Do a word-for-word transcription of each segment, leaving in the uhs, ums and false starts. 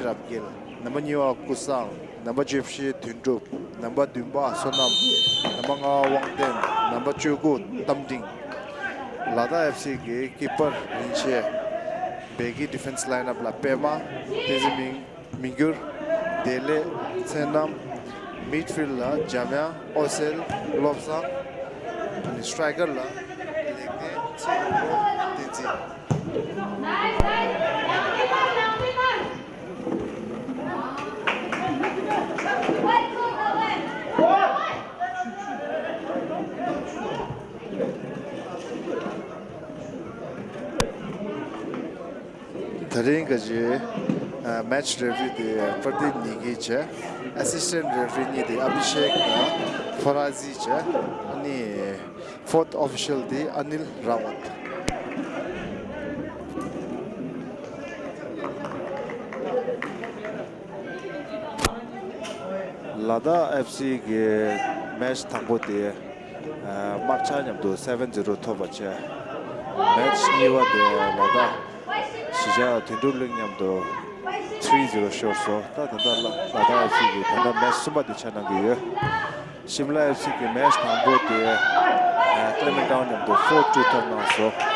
རབ་རྒྱལ། རྣམ་པ་གཉིས་པ་ཀུན་བཟང་། རྣམ་པ་བཅུ་བཞི་དོན་གྲུབ། རྣམ་པ་བདུན་པ་བསོད་ནམས། རྣམ་པ་ལྔ་པ་དབང་བསྟན། རྣམ་པ་བཅུ་དགུ་རྟ་མགྲིན། ལ་དྭགས་ཨེཕ་སི་གི་ཀི་པར་རིན་ཆེན། བྷེ་གི་ཌི་ཕེན་སི་ལའིན་ཨབ་ལ་པད་མ། བསྟན་འཛིན་མི་མི་འགྱུར། བདེ་ལེགས། མཚན་རྣམ། མིཌ་ཕིལ་ལ་འཇམ་དབྱངས། ཨོ་སེལ། བློ་བཟང་། ཨ་ནི་སི་ཊ་རའི་ཀར་ལ་ལེགས་ལྡན། ཚེ་རིང་པོ། བསྟན་འཛིན། ད་རིང་ག་ཅི་ཨ་མེ་ཆི་རེ་ཕི་རི་དེ་པྲ་དིབ་ནེ་གི་བྱས། ཨེ་སི་སི་ཊེན་ཊི་རེ་ཕི་རི་གཉིས་དེ་ཨ་བྷི་ཤེག་དང་ཕ་ར་ཟི་བྱས། ཨ་ནི་ཕོར་ཐི་ཨོ་ཕི་ཤལ་དེ་ཨ་ནིལ་ར་ཝན། ལ་དྭགས་ཨེཕ་སི་གི་མེ་ཆི་དང་པོ་དེ། ཨ་དམར་ཆ་མཉམ་དུ་སེ་བེན་ཛི་རོ་ཐོབ་པ་བྱས། མེ་ཆི་གཉིས་པ་དེ་ལ་དྭགས་གཞིས་ཆགས་དོན་གྲུབ་གླིང་མཉམ་དུ་ཐི་རི་ཛི་རོ་ཤོར་སོང་། ད་ད་ལྟ་ལ་ལ་དྭགས་ཨེཕ་སི་གིས་ད་ལྟ་མེ་ཆི་གསུམ་པ་དེ་ཆགས་གནང་གི་ཡོད། ཤིམ་ལ་ཨེཕ་སི་གིས་མེ་ཆི་དང་པོ་དེ་ཨ་ཀླེ་མེན་ཊའུན་མཉམ་དུ་ཕོར་ཊུ་ཐོབ་གནང་སོང་།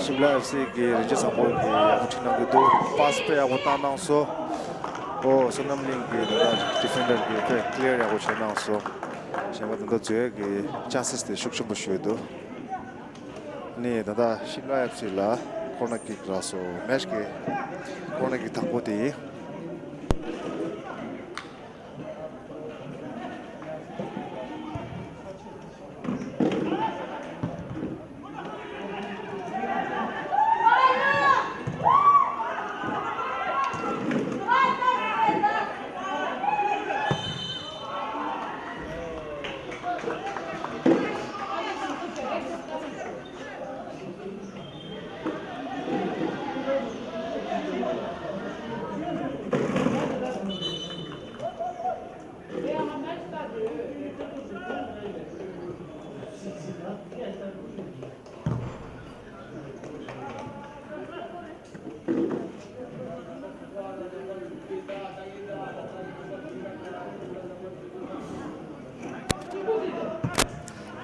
ཤིམ་ལ་ཨེཕ་སི་གི་རིན་ཆེན་བཟང་པོ་གི་ཡག་པོ་ཁྲིད་གནང་གི་འདུག་པཱ་སི་དཔེ་ཡག་པོ་བཏང་གནང་སོང་། ཨོ་བསོད་ནམས་གླིང་གི་ད་ལྟ་ཌི་ཕེན་ཌར་གི་དཔེ་ཀླི་ཡར་ཡག་པོ་བྱས་གནང་སོང་། གཞན་པ་ད་ལྟ་འཛུལ་ཡག་གི་ཅན་སེས་དེ་ཤུགས་ཆེན་པོ་ཞིག་འདུག་ནི་ད་ལྟ་ཤིམ་ལ་ཨེཕ་སི་ལ་ཀོར་ནར་ཀིག་རག་སོང་། མེ་ཆི་གི་ཀོར་ནར་ཀིག་དང་པོ་དེ་ཡིན།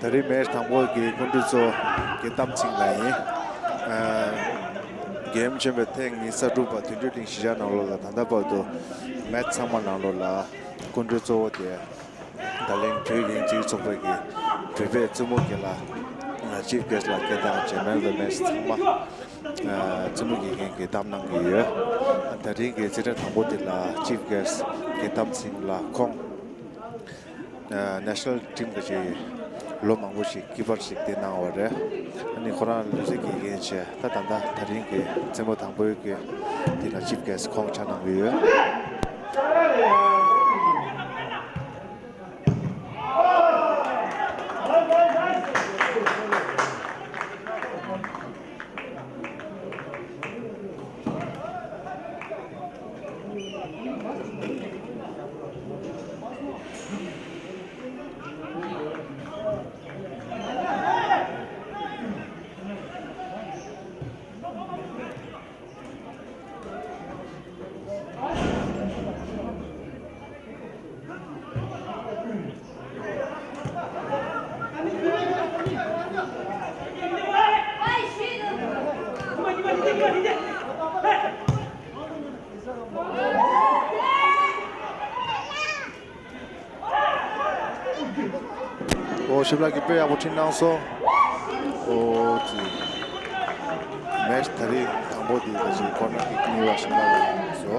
ད་རེས་མེ་ཆི་དང་པོ་གི་སྐུ་མགྲོན་གཙོ་བོ་རྒན་རྟ་མགྲིན་ལགས་ཡིན། ཨ་རྒན་ཆེན་པོས་ཐེངས་གཉིས་ས་དྲུག་པ་དོན་གྲུབ་གླིང་གཞིས་ཆགས་ནང་ལོགས་ལ་ད་ལྟ་བར་དུ་མེ་ཆི་ཚང་མ་ནང་ལོགས་ལ་སྐུ་མགྲོན་གཙོ་བོ་དེ། ད་ལན་བོད་རྒྱལ་ཡོངས་སྤྱི་ཚོགས་པ་གི་བོད་པའི་བཙུན་མོ་རྒན་ལགས་ཅིབ་གེ་སི་ལ་སྐད་བཏང་བྱས། མེན་ལ་མེ་ཆི་ཚང་མ་བཙུན་མོ་དགེ་རྒན་གྱིས་བདམས་གནང་གི་ཡོད། ད་རིང་གི་རྩེད་འགྲན་དང་པོ་འདི་ལ་ཅིབ་གེ་སི་རྒན་རྟ་མགྲིན་ལགས་ཁོང་ནེ་ཤ་ནལ་ཊིམ་གྱི་ལོ་མང་པོ་ཞིག་ཀི་པར་ཞིག་བསྡད་གནང་བ་རེད། ཨ་ནི་ཁོ་རང་ལུས་རྩལ་དགེ་རྒན་བྱས། ད་ད་ལྟ་ད་རིང་གི་རྩེད་མོ་དང་པོའི་གི་འདི་ལ་ཅིབ་གེ་སི་ཁོང་ཆགས་གནང་གི་ཡོད། ཨོ་ཞིབ་ལགས་ཀྱིས་དཔེ་ཡག་པོ་ཁྲིད་གནང་སོང་། ཨོ་ཙི། མེཆ་ད་རེས་དང་པོ་དེ་ད་ཅིག་ཀོར་ནར་ཀིག་གཉིས་པ་ཞིབ་ལགས་ལ་བཟོ།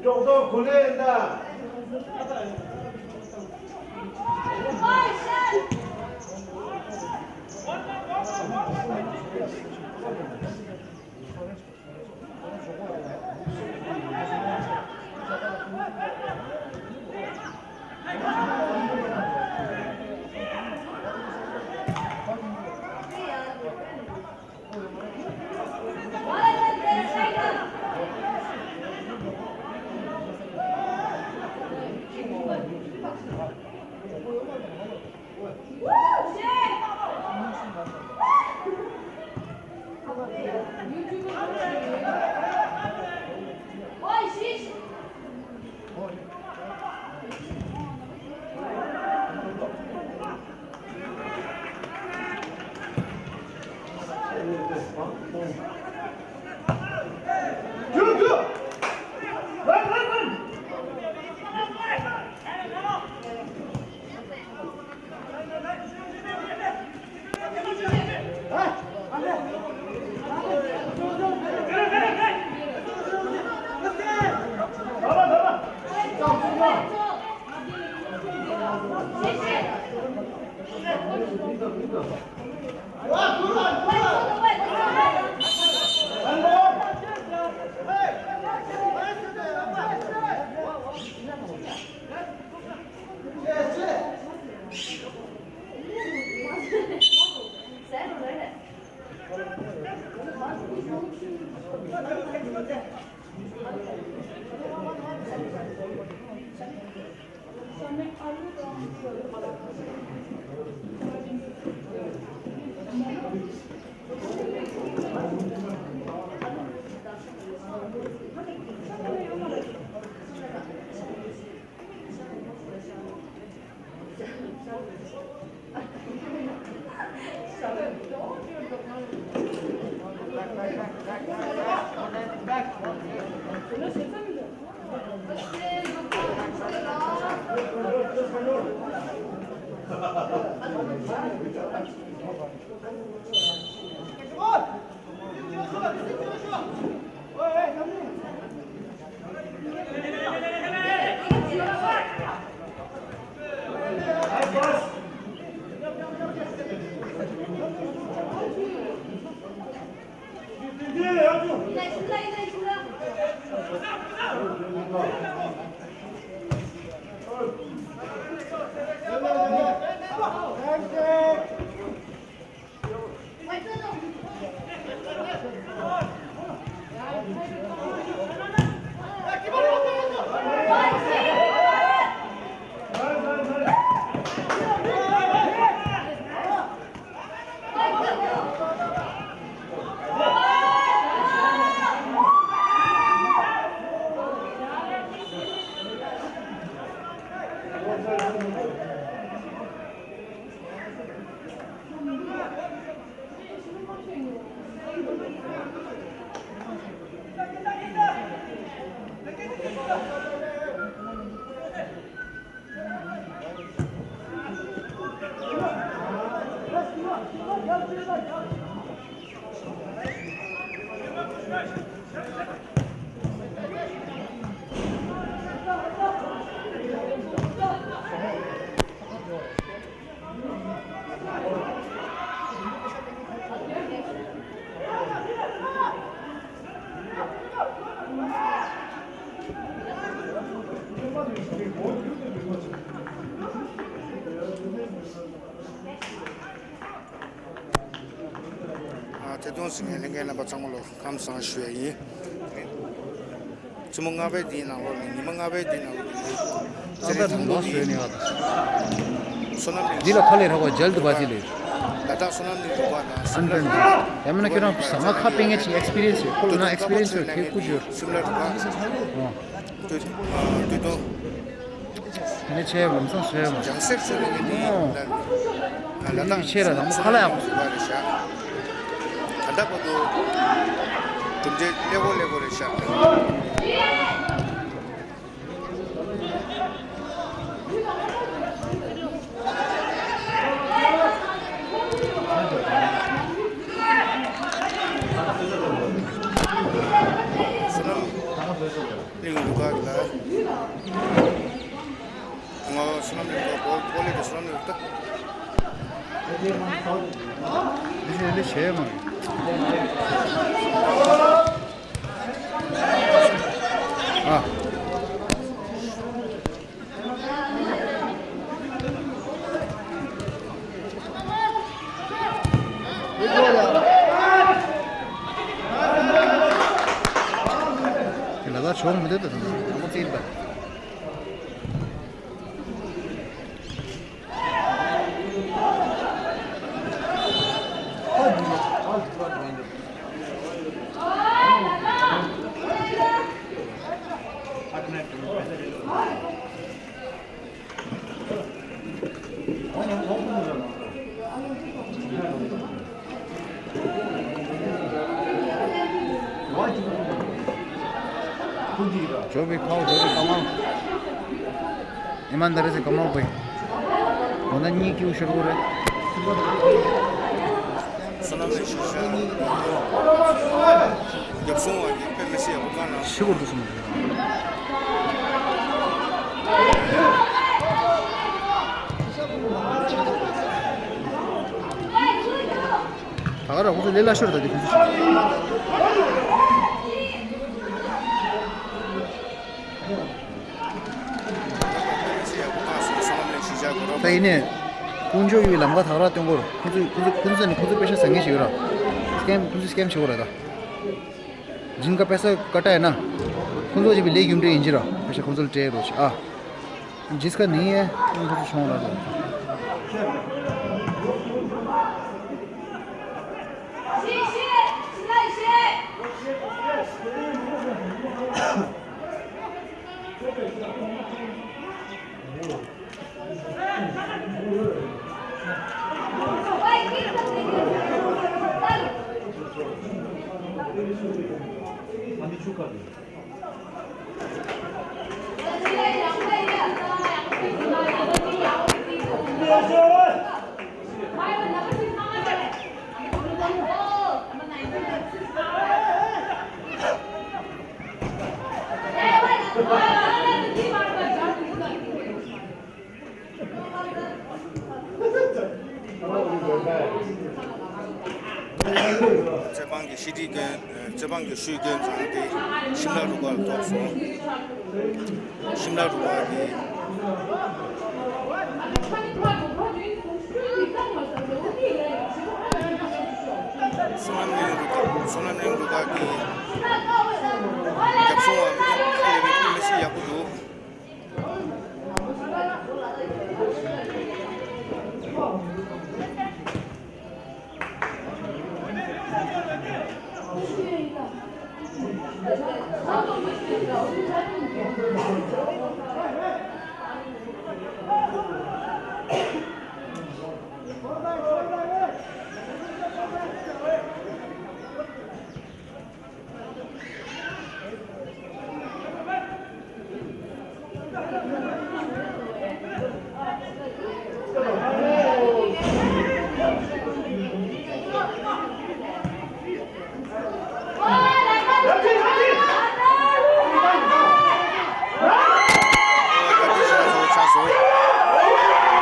ཀྲོག་ཀྲོག་གོ་ལེ་ཡིན་ད། ཨ། ཐད་གཏོང་གཟིགས་མཁན་ལྷན་རྒྱས་རྣམ་པ་ཚང་མ་ལ་ཁམས་བཟང་ཞུ་ཡ་ཡིན། མཚན་མོ་ལྔ་པའི་འདིའི་ནང་ལོགས་ནས། ཉི་མ་ལྔ་པའི་འདིའི་ནང་ལོགས་ནས་ད་ལྟ་ལུང་པ་བཟོས་ནས་ཡོད། བསོད་ནམས་གླིང་། འདི་ལ་ཁ་ལས་ར་བ་མཇལ་དུ་བ་ཅི་ལས། ལ་དྭགས་བསོད་ནམས་གླིང་ལུང་པ་དང་། ཨན་ཏན་ཡ་མ་ན་ཁྱོད་རང་ཟ་མ་ཁ་པེ་ངེ་ཅིག་ཨེག་སི་པི་རི་ཡན་སི་ཡོད་ཁོ་ལ་ན་ཨེག་སི་པི་རི་ཡན་སི་ཡོད་ཁེ་ཁུ་ཇོ། སིམ་ལ་རུ་བ། ཨོ། སྟོད་སྟོད་དོ། ནས་ཆེ་ལམ་སང་ཆེ་མ། ལྗང་སེར་ཟེར་ནས་ནི་ཨོ། ལ་ལ་དྭགས་ཆེ་ར་དང་ཁ་ལ་ཡག་པོ་ཞིག་རེད་ཤག་ད་ལྟ་བར་དུ་གྲུབ་འབྲས་ཀླད་ཀོར་ཀླད་ཀོར་རེད་ཤག་བསོད་ནམས་གླིང་རུ་ཁག་ལ། ང་བསོད་ནམས་གླིང་རུ་ཁག་གོ་ལེ་དེ་བསོད་ནམས་གླིང་རུ་ཁག་འདི་ཞེས་ལེ་བྱས་མ། ཨ། དེ་ལ་ད་ཆོག་མི་འདུག་ད་དང་ཡང་མོ་རྩིས་ད། ཇོ་བི་ཁའོ་ཇོ་བི་ཀ་མ། ཨེ་མ་འདར་ཟེ་ཀ་མ་པོ། འོ་ན་གཉིས་ཀྱིས་ཤོར་གོ་རེད། བསོད་ནམས་ལེགས་ཤོས་ཤག་རྒྱབ་སོང་བ་ཡིན་པས་མི་སྲིད་ཡག་པོ་གང་ལ། ཤི་བོར་དུ་སོང་། ད་ག་ར་ཁོ་ཚོ་ལས་སླ་ཤོས་རེད་ད་དེ་ཁོ་ཚོ་ཤི། ད་ཡིན་ནས། དཀོན་མཆོག་ཡུལ་ལམ་ཁ་ཐག་ར་སྟོན་གོ་ར། ཁོ་ཚོས་ཁོ་ཚོ་ཁོ་ཚོ་ནི་ཁོ་ཚོ་པེ་ཤ་ཟ་ངེས་ཤིག་ཡོད་ར། སྐེམ་ཁོ་ཚོས་སྐེམ་བྱེད་གོ་ར་ད། जिनका पैसा कटा है ना, ཁོ་ཚོ་ཅིག་པའི་ལས་རྒྱུ་འབྲས་ཡིན་གྱི་ར། པེ་ཤ་ཁོ་ཚོ་ལ་སྤྲད་རོགས་བྱེད་ཨ། जिसका नहीं है, ཁོ་ཚོ་ཆུང་ར་རོགས། རྩེད་འབངས་ཀྱི་ཤི་ཁྲི་སྐྱོན། རྩེད་འབངས་ཀྱི་ཤུལ་སྐྱོན་ཚང་དེ་ཤིམ་ལ་རུ་ཁག་ལ་ཐོབ་སོང་། ཤིམ་ལ་རུ་ཁག་གི་བསོད་ནམས་གླིང་རུ་ཁག་བསོད་ནམས་གླིང་རུ་ཁག་གི་རྒྱབ་སོང་བ་མི་ཁ་ལས་པའི་མི་སྲིད་ཡག་པོ་འདུག་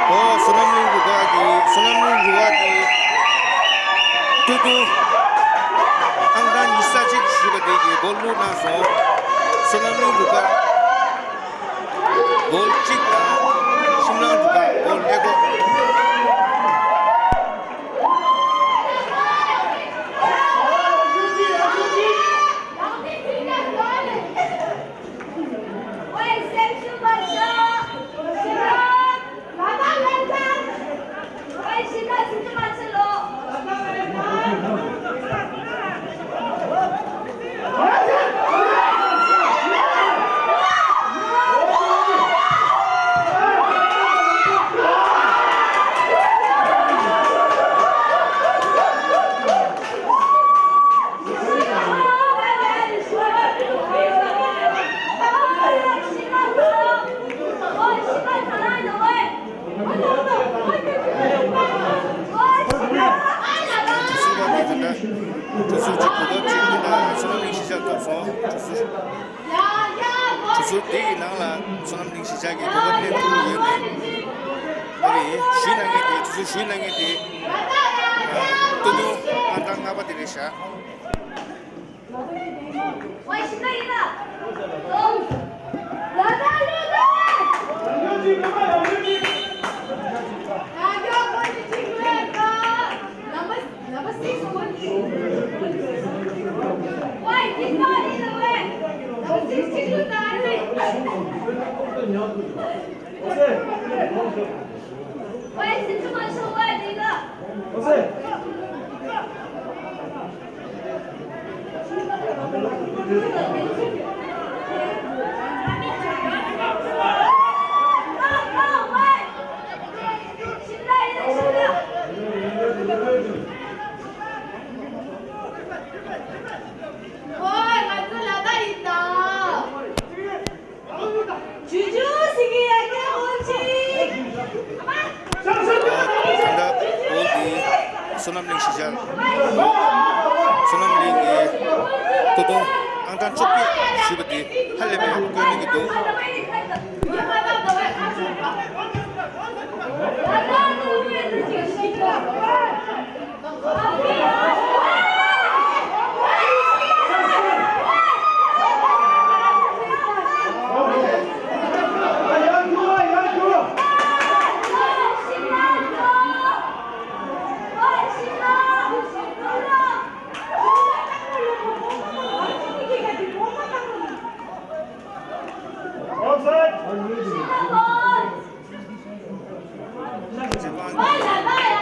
ཨོ་བསོད་ནམས་གླིང་རུ་ཁག་གི་བསོད་ནམས་གླིང་རུ་ཁག་གི་སྟོད་ཐུང་ཨང་གྲངས་ཉི་ཤུ་རྩ་གཅིག་ཞུས་པ་དེ་གིས་གོལ་བླུགས་གནང་སོང་། བསོད་ནམས་གླིང་རུ་ཁག་གོལ་གཅིག་དང་ཤིམ་ལ་རུ་ཁག་གོལ་ཀླད་ཀོར། གྲུ་ཟུར་དེ་ཡི་ནང་ལ་བསོད་ནམས་གླིང་གཞིས་ཆགས་ཀྱི་གོ་སྐབས་ལེན་ཐུབ་ཡོད་མེད། ཨ་རེ། ཞུས་གནང་མཁན་དེ། གྲུ་ཟུར་ཞུས་གནང་མཁན་དེ། སྟོད་ཐུང་ཨང་གྲངས་ལྔ་པ་དེ་རེད་ཤག་ད་ལྟ་བོད་ཀྱི་བསོད་ནམས་གླིང་གཞིས་ཆགས། བསོད་ནམས་གླིང་གི་སྟོད་ཐུང་ཨང་གྲངས་བཅོ་བརྒྱད་ཞུས་པ་དེ་ཧ་ལས་པའི་སྐྱོ་གནས་ཀྱི་འདུག་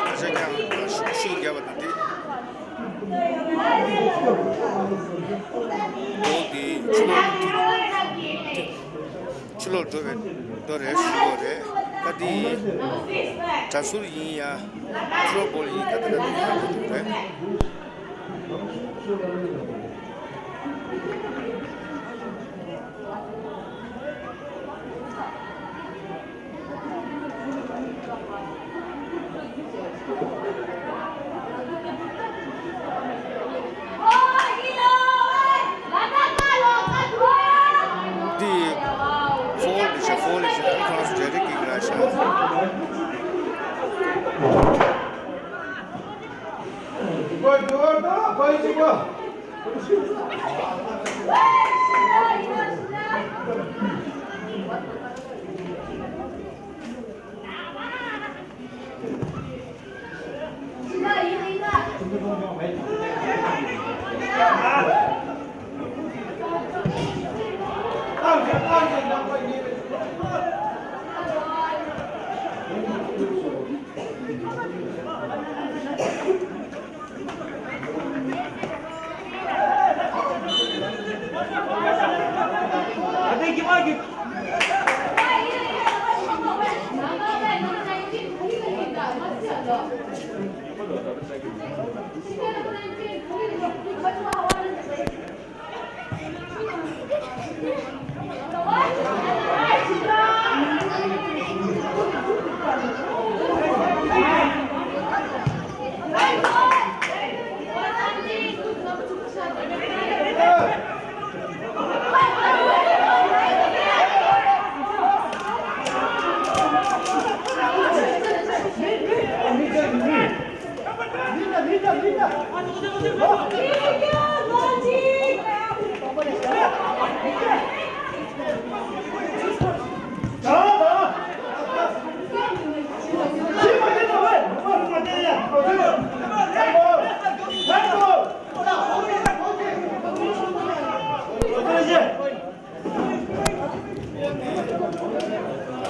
ཁ་ཤས་ཀྱང་ཤུགས་རྒྱབ་པ་དང་དེ། འོ་དེ་ཕྱི་ལོགས་ཕྱི་ལོགས་འགྲོ་བའི་འགྲོ་རེད་ཞུ་དགོས་རེད། ཁ་དེ་གྲྭ་ཟུར་ཡིན་ཡ། ཕྲུ་གུ་ཡིན་ཁ་དེ་ལ་དེ་ཁ་དེ་རེད། འདི་ཕོལ་ལི་ཤ་ཕོལ་ལི་ཤ་ཁོ་རང་ཚོ་རེ་རེ་ཀིག་ར་ཤ། ད་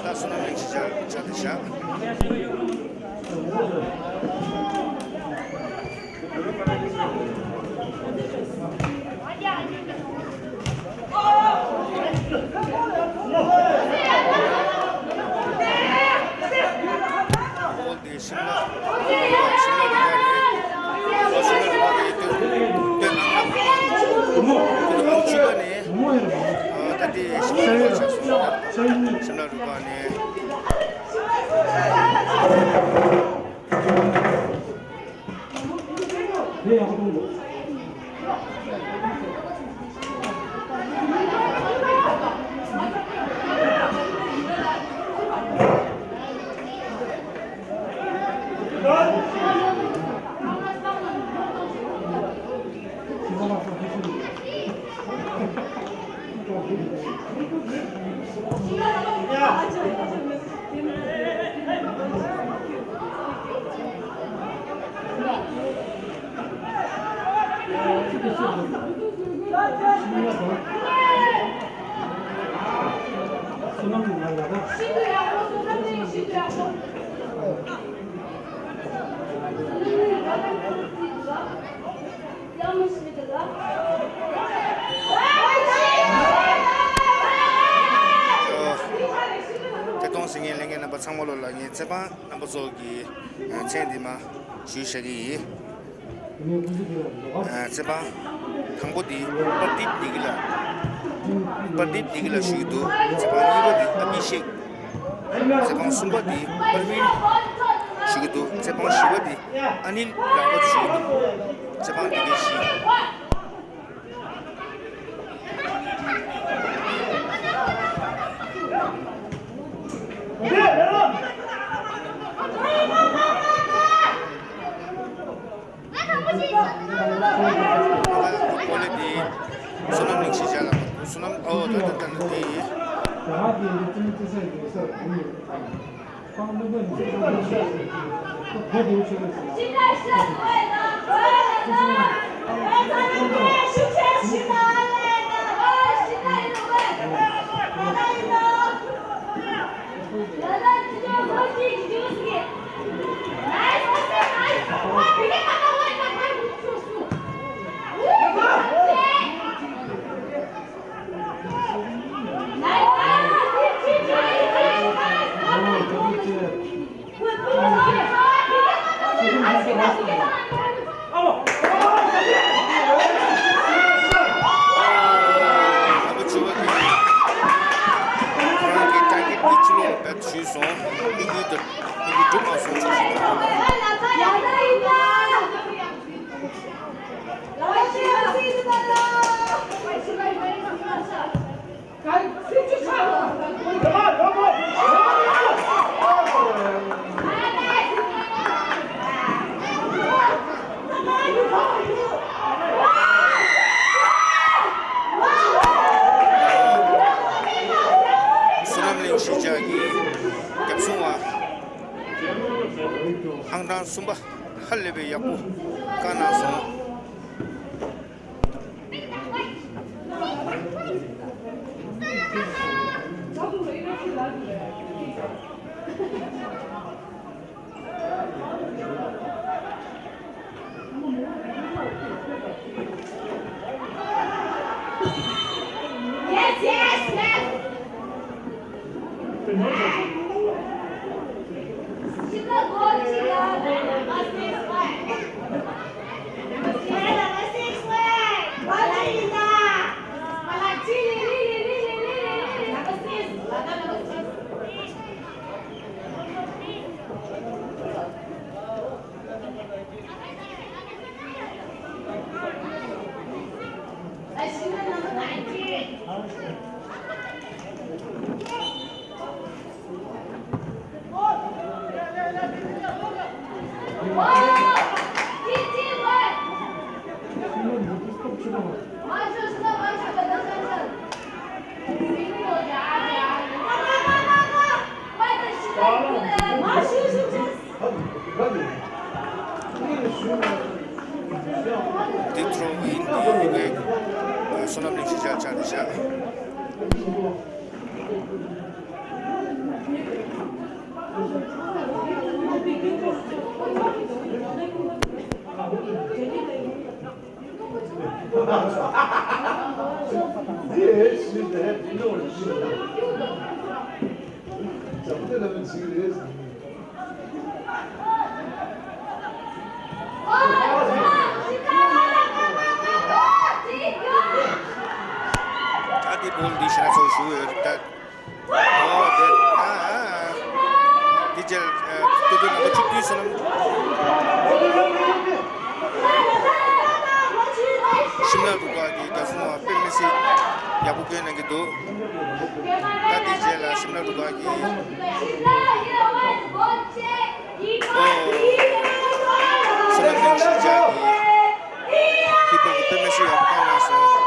ལྟ་བསོད་ནམས་གླིང་གཞིས་ཆགས་ཆགས་བསྡད་བཞག་ཨོ་དེ་ཤིམ་ལ། ཤིམ་ལ་རུ་བ་རེད། ཨོ་ཤིམ་ལ་རུ་བ་རེད། དེ་དེ་ཨང་ཨང་བཅུ་པ་ནས། ཨ་ད་དེ་ཤིམ་ལ་རུ་བ་ཆགས་སོང་། ཤིམ་ལ་རུ་བ་ནས། དེ་ཡག་པོ་འདུག་ཐད་གཏོང་གཟིགས་མཁན་ལྷན་རྒྱས་རྣམ་པ་ཚང་མ་ལོ་ལ་ངའི་ཚེ་དཔང་རྣམ་པ་ཚོ་གི་མཚན་འདི་མ་ཞུས་བཞག་གི་ཡིན། ཚེ་དཔང་དང་པོ་འདི་པར་དིབ་འདི་གི་ལ། པར་དིབ་འདི་གི་ལ་ཞུ་གི་འདུག་ཚེ་དཔང་གཉིས་པ་འདི་ཨ་བི་ཤེག་ཚེ་དཔང་གསུམ་པ་འདི་པར་ཝིན་ཞུ་གི་འདུག་ཚེ་དཔང་བཞི་པ་འདི་ཨ་ནིལ་རང་པ་ཞུ་གི་འདུག་ཚེ་དཔང་འདི་གའི་བཞི། ཀོ་ལེ་འདི་བསོད་ནམས་གླིང་གཞིས་ཆགས་ལ། བསོད་ནམས་ཨོ་ད་ད་ད་ད་འདི་ཡིན། བསོད་ནམས་གླིང་གཞིས་ཆགས་ཀྱི་རྒྱབ་སྲུང་བ་ཨང་གྲངས་གསུམ་པ་ཧ་ལས་པའི་ཡག་པོ་བཀག་གནང་སོང་། Yes, yes, yes. འདི་ཐོག་ཡིན་འདི་ཡིན་པའི་བསོད་ནམས་གླིང་གཞིས་ཆགས་ཆགས་འདི་བཞག་ད་འདི་བོལ་འདི་ཤ་ཚོ་ཞུ་ཡོད་ད། ཨོ་དེ་ཨ་ཨ་ཨ། དེ་རྗེས་ཨ་ཏུ་ཏུ་ནང་པ་ཆིག་བདུན་བསོད་ནམས། ཤིམ་ལ་རུ་ཁག་གི་རྒྱབ་སྲུང་བ་དཔེ་མི་སྲིད་ཡག་པོ་སྐྱོན་གནང་གི་འདུག་ད་དེ་རྗེས་ལ་ཤིམ་ལ་རུ་ཁག་གི་ཨོ་བསོད་ནམས་གླིང་གཞིས་ཆགས་ཀྱི་ཀི་པར་གྱི་དཔེ་མི་སྲིད་ཡག་པོ་བཏང་གནང་སོང་།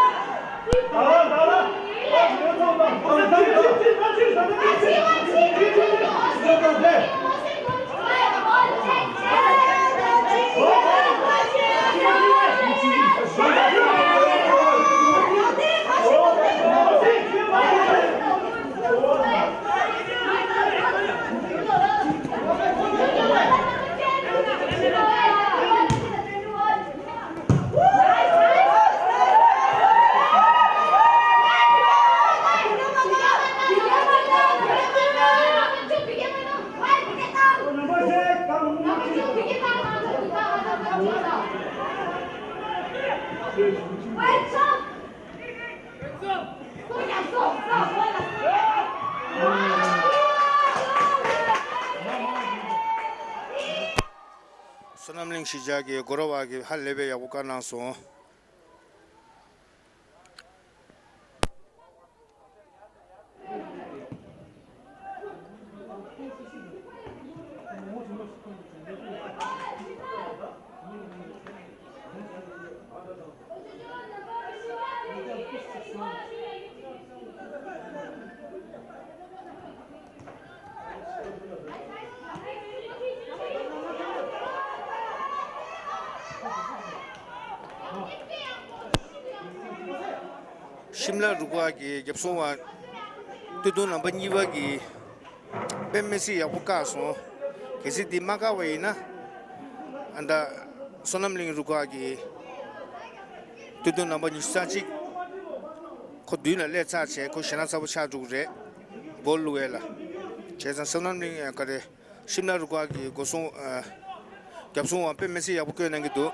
ཕྱི་རྒྱལ་གྱི་སྒོ་ར་བ་གིས་ཧ་ལས་པའི་ཡག་པོ་བཀག་གནང་སོང་། ཤིམ་ལ་རུ་ཁག་གི་རྒྱབ་སྲུང་བ་སྟོད་ཐུང་རྣམ་པ་གཉིས་པ་གིས་དཔེ་མི་སྲིད་ཡག་པོ་བཀག་སོང་། གལ་སྲིད་འདི་མ་བཀག་པ་ཡིན་ན། ཨ་ད་བསོད་ནམས་གླིང་རུ་ཁག་གི་སྟོད་ཐུང་རྣམ་པ་ཉི་ཤུ་རྩ་གཅིག་ཁོ་མདུན་ལ་སླེབས་ཚར་བྱས་ཁོ་ཞེད་སྣང་ཚ་པོ་ཆགས་འགྲོ་གི་རེད། སྒོ་བླུགས་ཡས་ལ། བྱས་ཙང་བསོད་ནམས་གླིང་ཡང་ག་རེ། ཤིམ་ལ་རུ་ཁག་གི་སྒོ་སྲུང་། ཨ། རྒྱབ་སྲུང་བ་དཔེ་མི་སྲིད་ཡག་པོ་བསྐོས་གནང་གི་འདུག་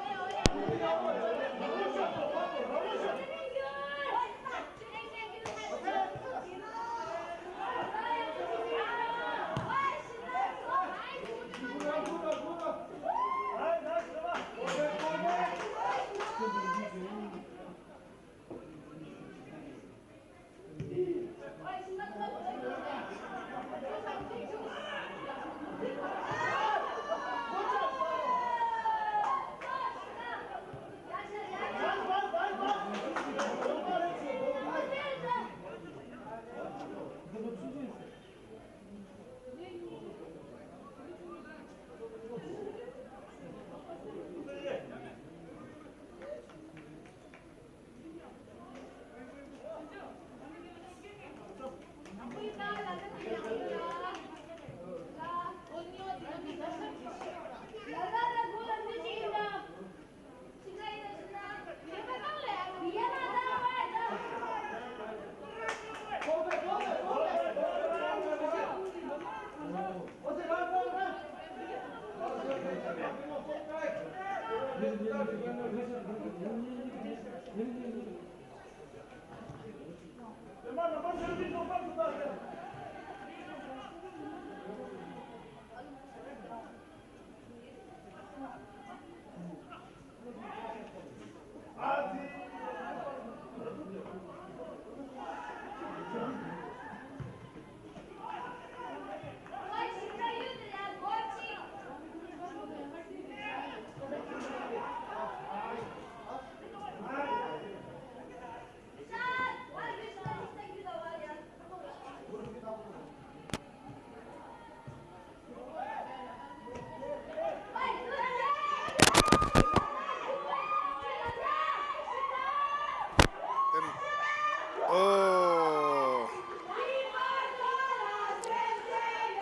ཨོ།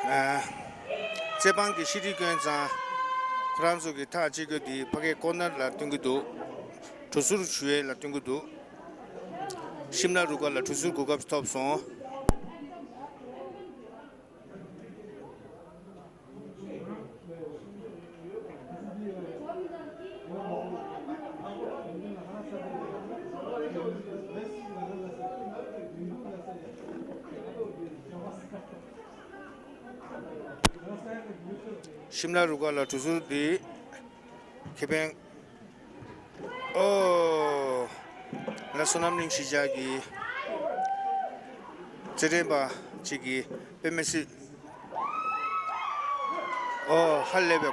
ཨ། རྩེད་དཔང་གི་ཤི་ཁྲི་བསྐྱོན་ཙང་། ཁོ་རང་ཚོ་གི་ཐག་གཅིག་གི་དེ་ཕ་གའི་ཀོ་ནར་ལ་སྟོན་གྱི་འདུག་གྲུ་ཟུར་ཞུ་ཡས་ལ་སྟོན་གྱི་འདུག་ཤིམ་ལ་རུ་ཁག་ལ་གྲུ་ཟུར་གོ་སྐབས་ཐོབ་སོང་། ཤིམ་ལ་རུ་ཁག་ལ་གྲུ་ཟུར་འདི་ཁེ་ཕན། ཨོ། ལ་བསོད་ནམས་གླིང་གཞིས་ཆགས་ཀྱི་རྩེད་འགྲན་པ་གཅིག་གིས་དཔེ་མི་སྲིད། ཨོ། ཧ་ལས་པའི།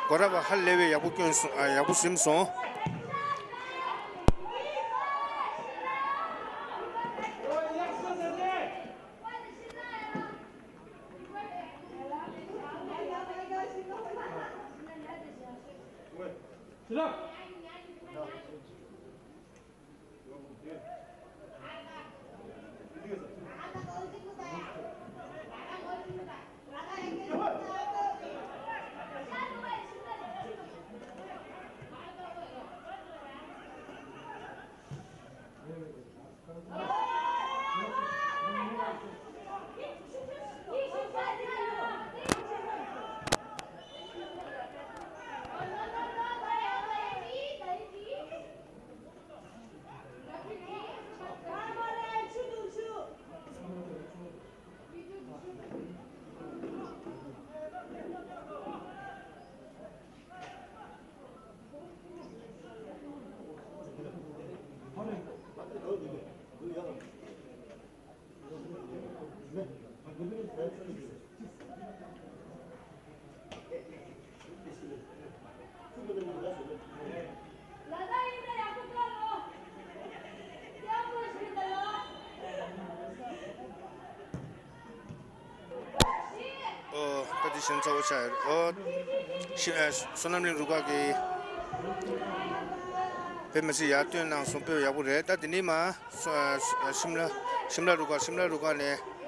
སྒོ་ར་བ་ཧ་ལས་པའི་ཡག་པོ་བསྐྱོན་སོང་། ཨ། ཡག་པོ་ཟིན་སོང་། ཞིང་ཚ་བོ་ཆགས་ཡོད། ཨོ། ཤི་ཨ། བསོད་ནམས་གླིང་རུ་ཁག་གིས་དཔེ་མི་སྲིད་ཡར་བཏོན་གནང་སོང་། དཔེ་ཡག་པོ་རེད། ད་དེ་ནས་མར་སོ་ཨ། ཤིམ་ལ་ཤིམ་ལ་རུ་ཁག་ཤིམ་ལ་རུ་ཁག་ནས།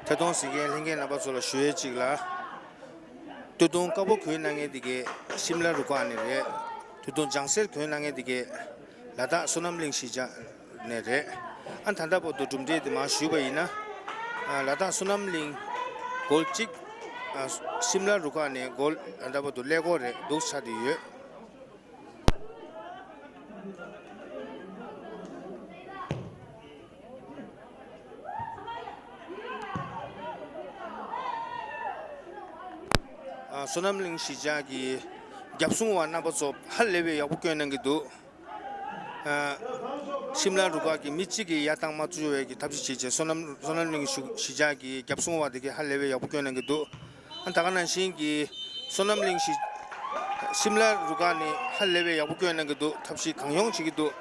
ཐད་གཏོང་གཟིགས་མཁན་ལྷན་རྒྱས་རྣམ་པ་ཚོ་ལ་ཞུ་ཡས་གཅིག་ལ། སྟོད་ཐུང་དཀར་པོ་གོན་གནང་མཁན་དེ་གས་ཤིམ་ལ་རུ་ཁག་ནས་རེད། སྟོད་ཐུང་ལྗང་སེར་གོན་གནང་མཁན་དེ་གས་ལ་དྭགས་བསོད་ནམས་གླིང་གཞིས་ཆགས་ནས་རེད། ཨ་ད་ལྟ་བར་དུ་གྲུབ་འབྲས་དེ་མར་ཞུས་པ་ཡིན་ན། ཨ་ལ་དྭགས་བསོད་ནམས་གླིང་གོལ་གཅིག་ཨ་ཤིམ་ལ་རུ་ཁག་ནས་གོལ་ད་ལྟ་བར་དུ་ཀླད་ཀོར་རེད་འདུག་ཆགས་བསྡད་ཡོད། ཨ་བསོད་ནམས་གླིང་གཞིས་ཆགས་ཀྱི་རྒྱབ་སྲུང་བ་རྣམ་པ་ཚོ་ཧ་ལས་པའི་ཡག་པོ་སྐྱོན་གནང་གི་འདུག་ཨ་ཤིམ་ལ་རུ་ཁག་གི་མི་གཅིག་གིས་ཡར་བཏང་མ་བཅུག་པའི་གི་ཐབས་ཤེས་བྱས་བྱས་བསོད་ནམས་བསོད་ནམས་གླིང་གཞིས་ཆགས་ཀྱི་རྒྱབ་སྲུང་བ་དེ་གས་ཧ་ལས་པའི་ཡག་པོ་སྐྱོན་གནང་གི་འདུག་ཨ་ད་ག་ནང་བཞིན་གྱི་བསོད་ནམས་གླིང་གཞིས་ཤིམ་ལ་རུ་ཁག་ནས་ཧ་ལས་པའི་ཡག་པོ་སྐྱོན་གནང་གི་འདུག་ཐབས་ཤེས་གང་ཡོང་བྱེད་ཀྱི་འདུག་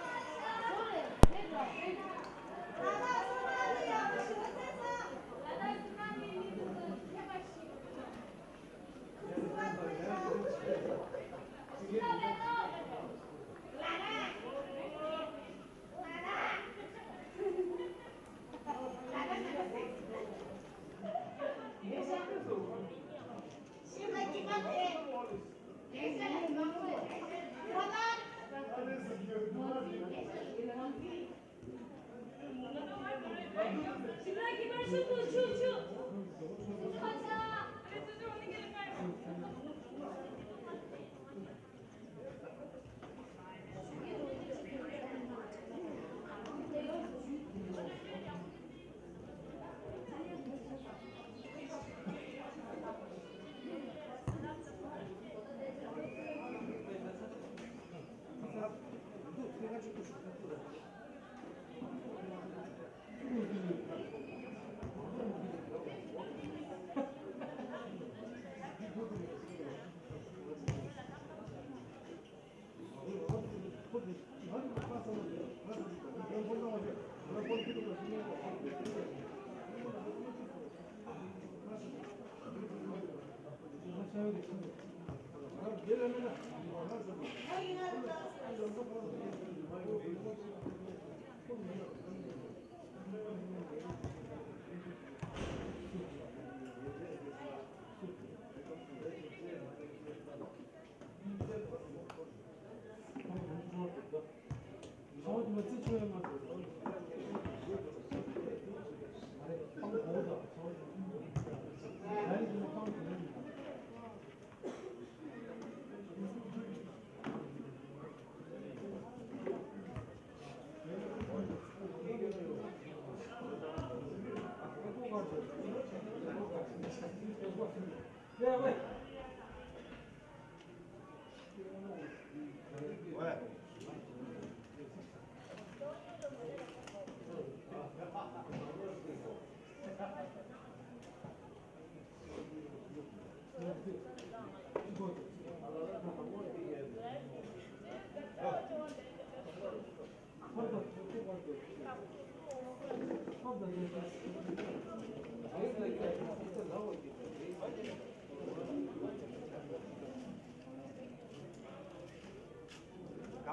གང་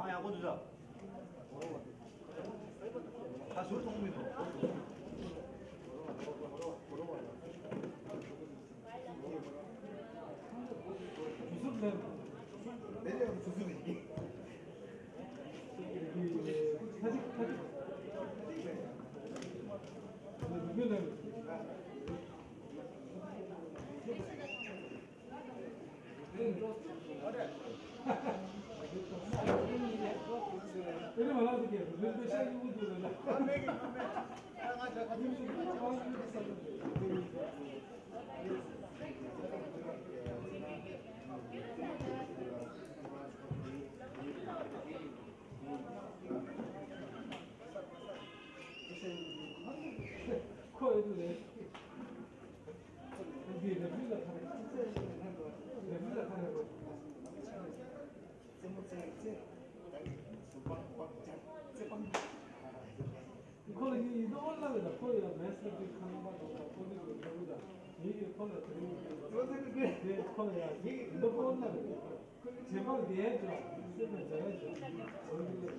ཡག་པོ་འདུག་ད། ད་ཟུར་གཏོང་མི་འདུག་ཁོ་ཡོད་དུས་རེད། འདི་རེ་ཕུལ་ལ་ཁ་རེ། རེ་ཕུལ་ལ་ཁ་རེ་རོ། རྩེ་མོ་རྩེ་རྩེ། ཟུར་པང་པང་ཅང་རྩེ་པང་། ཁོ་ལ་ཡིན་ཡིན་དོ་ལ་བས་ལ་ཁོ་ཡ་མེད་ས་དེ་ཁ་ནང་པ་དང་ཁོ་ནི་གི་འདྲ་བོ་དང་ཡིན་གྱི་ཁོ་ལ་དེ་རིང་གི་དེ་ཁོ་ལ་ཡ་ཡིན་གྱི་འདུག་ཁོ་ལ་བས་བྱེད་པ་དེ་ཡ་ཅོ་སེམས་ལ་འཇལ་ཡ་ཅོ་འོན་ཏེ།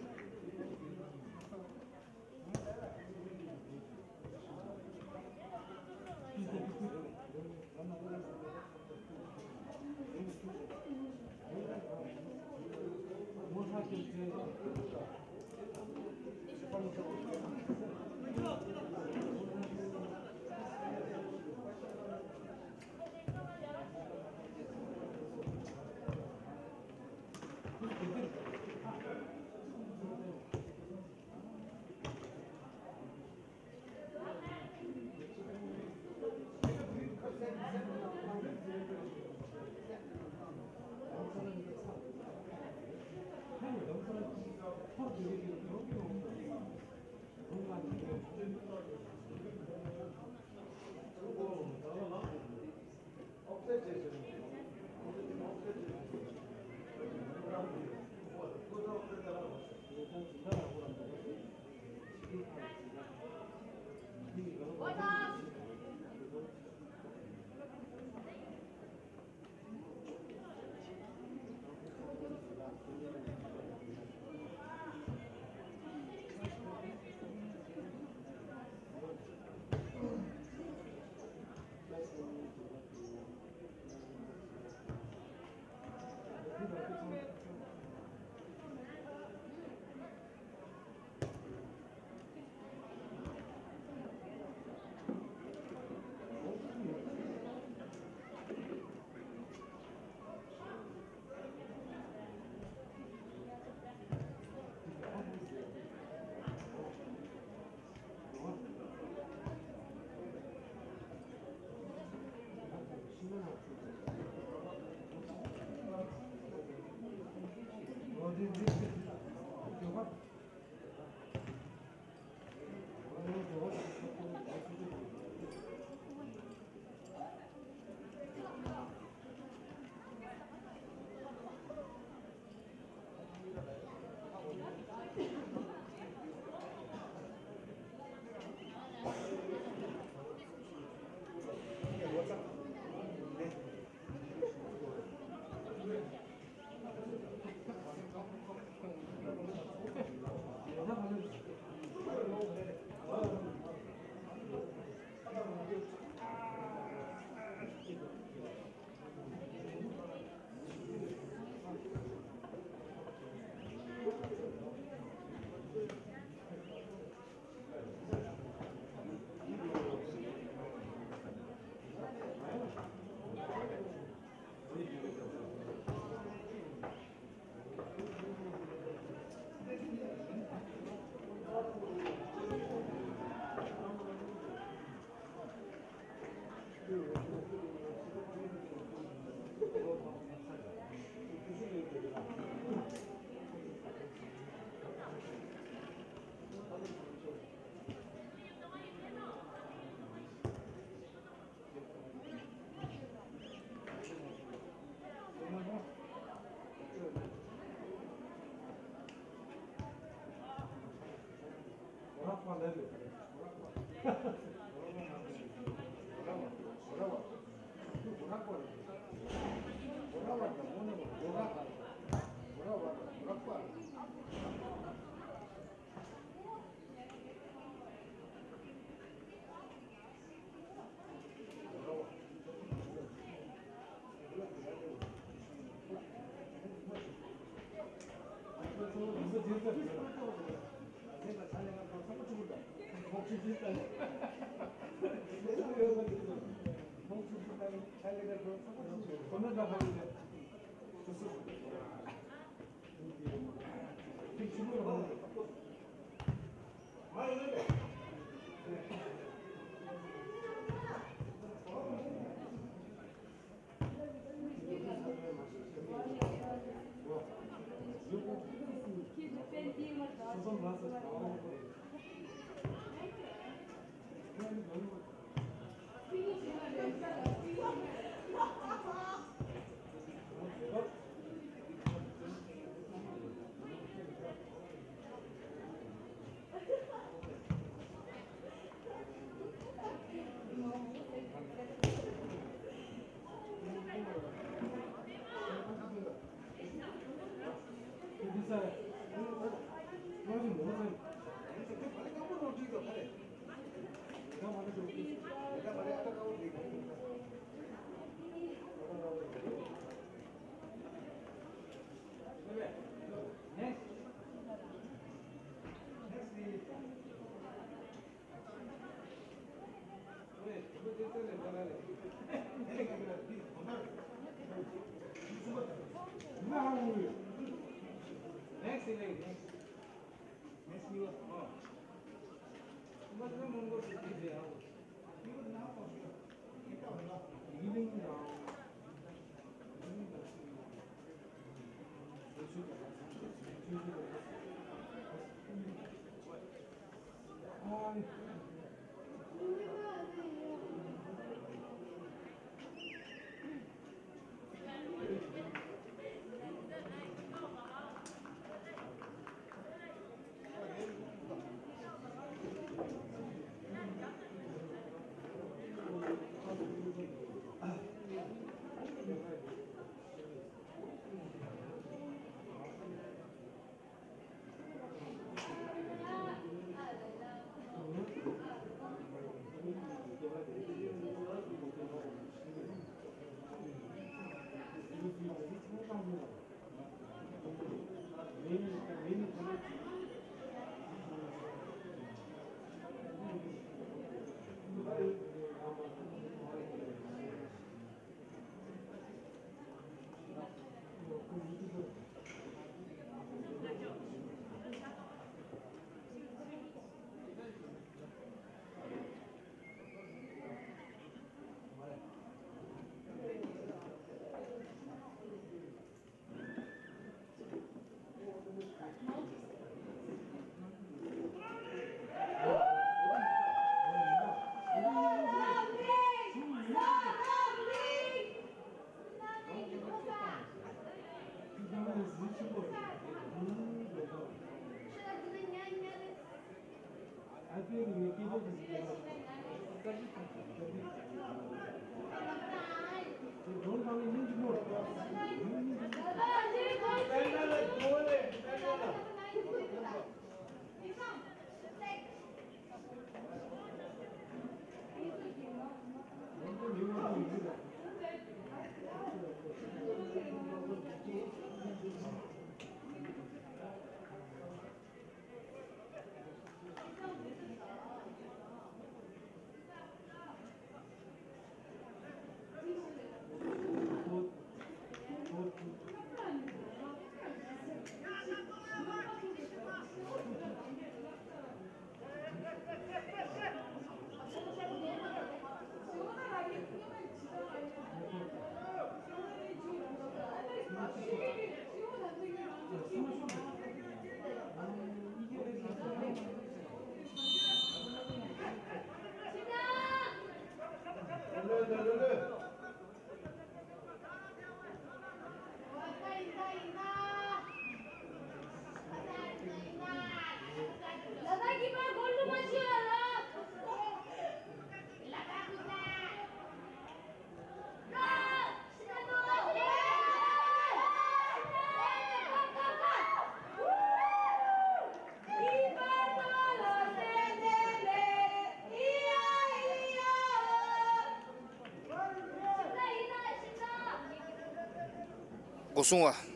སོང་བ།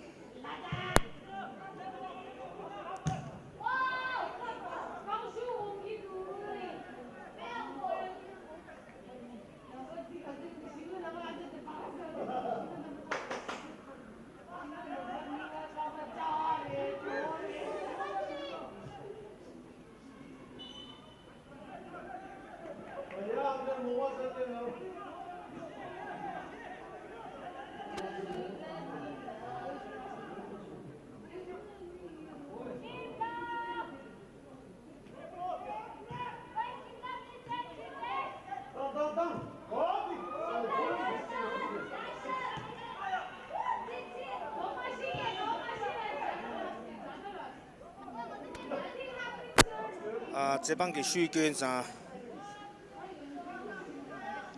ཨ། རྩེད་འབང་གི་ཤུལ་བསྐྱོན་ཙང་།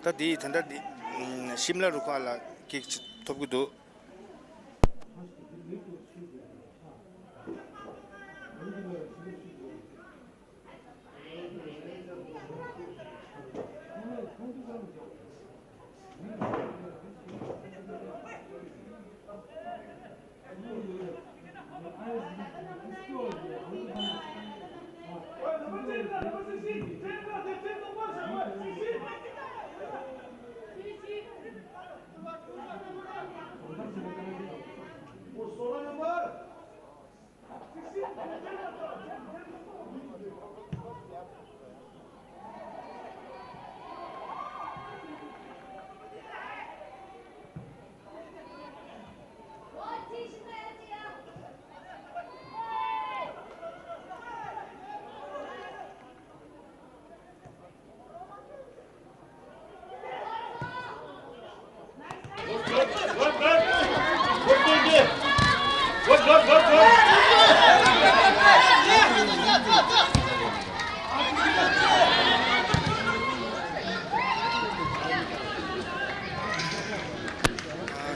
ད་འདི་ད་ལྟ་འདི་ཤིམ་ལ་རུ་ཁག་ལ་ཀིག་ཅིག་ཐོབ་ཀྱི་འདུག་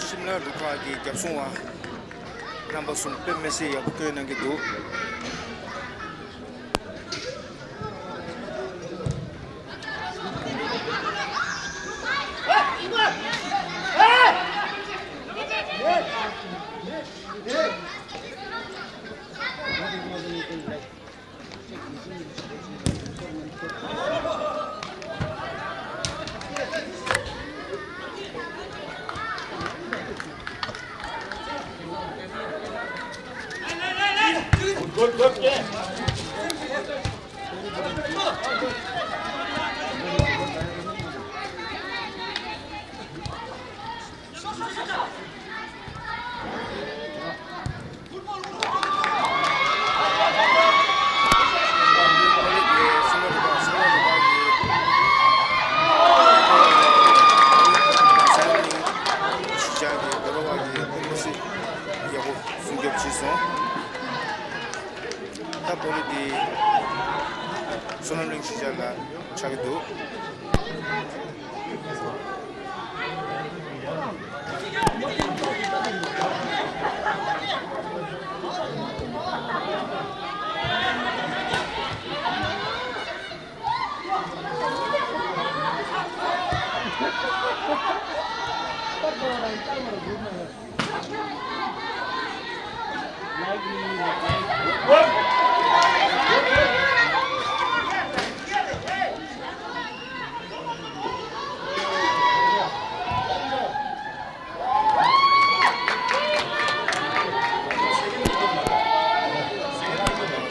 ཤིམ་ལ་རུ་ཁག་གི་རྒྱབ་སྲུང་བ་རྣམ་པ་གསུམ་དཔེ་མི་སྲིད་ཡག་པོ་བསྐྱོད་གནང་གི་འདུག་ད་བོ་ལི་འདི་བསོད་ནམས་གླིང་གཞིས་ཆགས་ལ་ཆགས་ཀྱི་འདུག་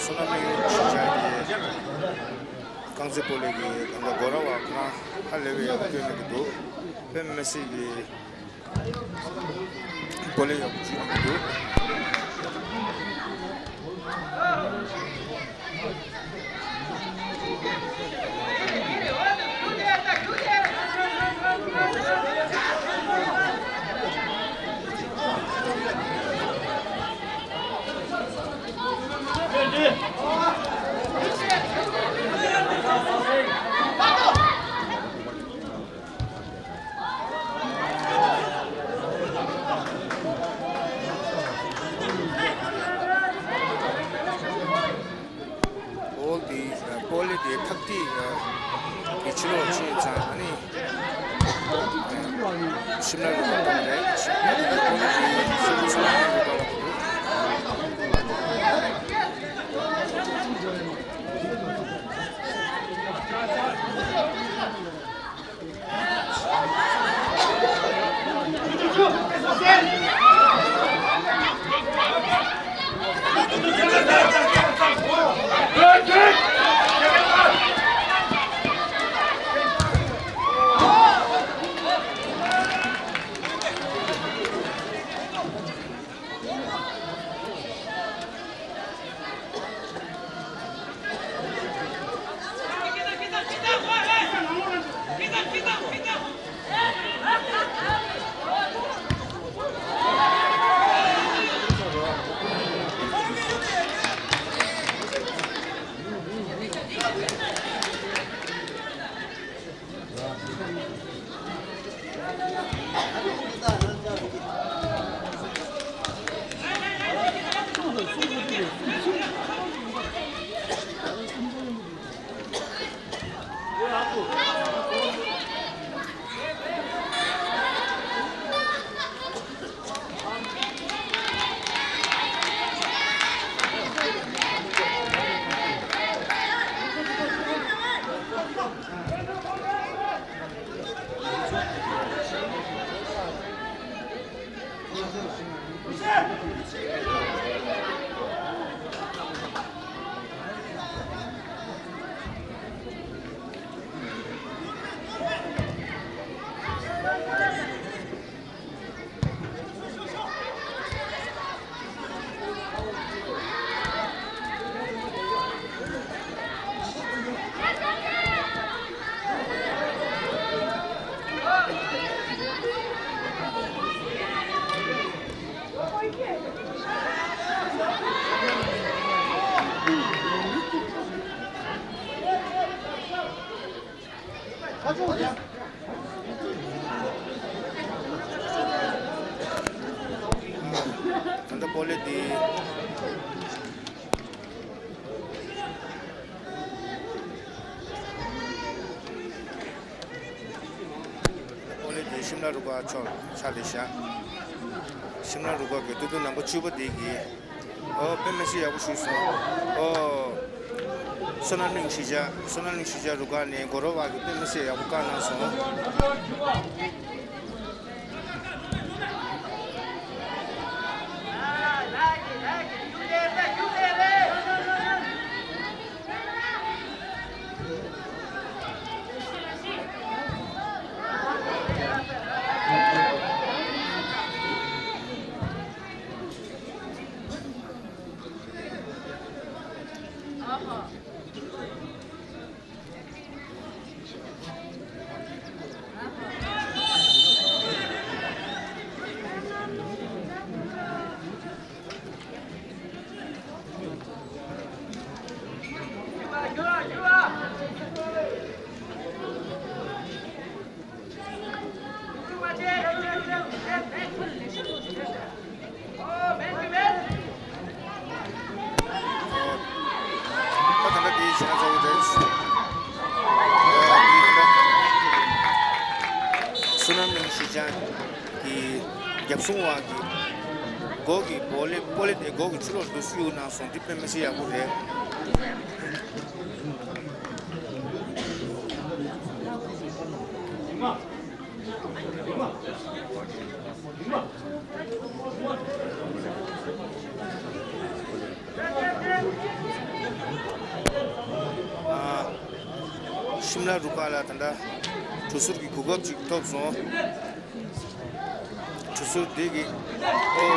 བསོད་ནམས་གླིང་གཞིས་ཆགས་ཀྱི་རྐང་རྩེད་སྤོ་ལོ་གི་གང་ལྟར་སྒོ་ར་བ་ཁོ་རང་ཧ་ལས་པའི་ཡག་པོ་བསྐྱོད་གནང་གི་འདུག་དཔེ་མི་སྲིད་ཀྱི་སྤོ་ལོ་ཡག་པོ་བྱེད་ཀྱི་འདུག་ཨོལ་དེ་ཨོལ་དེ་ཐག་ཏི་ ཤིམ་ལ་རུ་ཁག་དང་རེད། ཤིམ་ལ་རུ་ཁག་དང་རེད། ད་ལྟ་སྤོ་ལོ་འདི། སྤོ་ལོ་འདི་ཤིམ་ལ་རུ་ཁག་ཕྱོགས་ཆགས་བསྡད་ཤག་ཤིམ་ལ་རུ་ཁག་གི་སྟོད་ཐུང་ནམ་པ་བཅུ་པ་འདི་གིས། ཨོ། དཔེ་མི་སྲིད་ཡག་པོ་ཞུས་སོང་། ཨོ། བསོད་ནམས་གླིང་གཞིས་ཆགས། བསོད་ནམས་གླིང་གཞིས་ཆགས་རུ་ཁག་ནས་སྒོ་རོ་བ་གིས་དཔེ་མི་སྲིད་ཡག་པོ་བཀག་གནང་སོང་། ད་ལྟ་དེའི་གཞས་གཙོ་བོ་རེད། བསོད་ནམས་གླིང་གཞིས་ཆགས་ཀྱི་རྒྱབ་སྲུང་བ་གི་སྒོ་གི་སྤོ་ལོ་སྤོ་ལོ་དེ་སྒོ་གི་ཕྱི་ལོགས་སུ་གཡུག་གནང་སོང་། འདི་དཔེ་མི་སྲིད་ཡག་པོ་རེད། ཤིམ་ལ་རུ་ཁག་ལ་ད་ལྟ་གྲུ་ཟུར་གྱི་གོ་སྐབས་ཅིག་ཐོབ་སོང་། གྲུ་ཟུར་འདི་གི། ཨོ།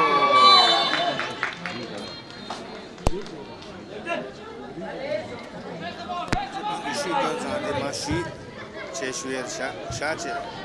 ཡེ་ཤུ་སྐྱོན་ཚང་འདི་མ་ཞུས། བྱས་ཞུ་ཡར་བཞག་བཞག་བྱས།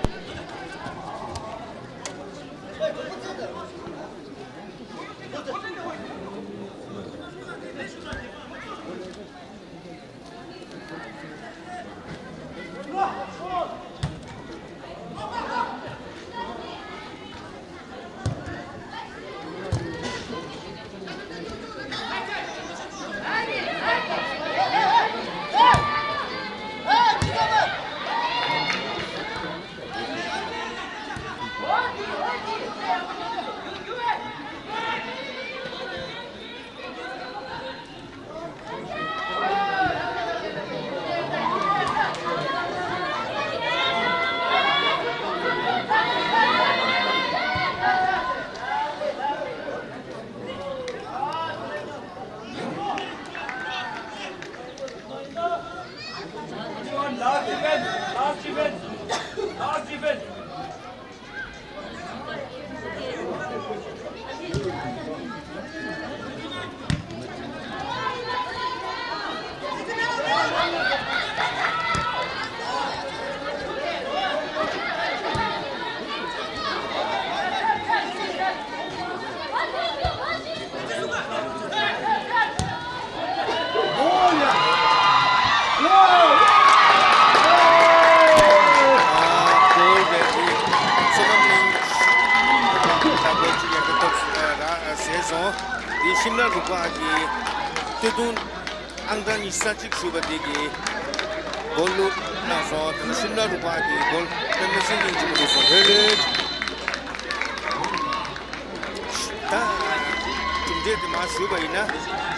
འདི་ཤིམ་ལ་རུ་ཁག་གི་སྟོད་ཐུང་ཨང་གྲངས་ཉི་ཤུ་རྩ་གཅིག་ཞུས་པ་དེ་གི་གོལ་བླུགས་གནང་སོང་། དེ་ནས་ཤིམ་ལ་རུ་ཁག་གི་གོལ་དཔེ་མི་སྲིད་སྙིང་རྗེ་པོ་འདུག་སོང་། ལྷོད་ལྷོད། ད་གྲུབ་འབྲས་དེ་མར་ཞུས་པ་ཡིན་ན།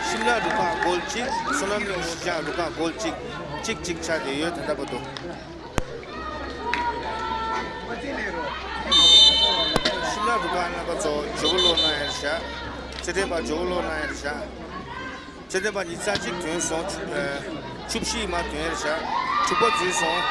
ཤིམ་ལ་རུ་ཁག་གོལ་གཅིག་བསོད་ནམས་གླིང་གཞིས་ཆགས་རུ་ཁག་གོལ་གཅིག་གཅིག་གཅིག་ཆགས་བསྡད་ཡོད། ད་ལྟ་བར་དུ། ཤིམ་ལ་རུ་ཁག་རྣམ་པ་ཚོ་ཇོ་བོ་ལོ་གནང་ཡར་བཞག་རྩེད་འགྲན་པ་ཇོ་བོ་ལོ་གནང་ཡར་བཞག་རྩེད་འགྲན་པ་ཉི་ཤུ་རྩ་གཅིག་ཐོན་སོང་། ཨ། བཅུ་བཞི་མར་ཐོན་ཡར་བཞག་དྲུག་པ་འཛུལ་སོང་།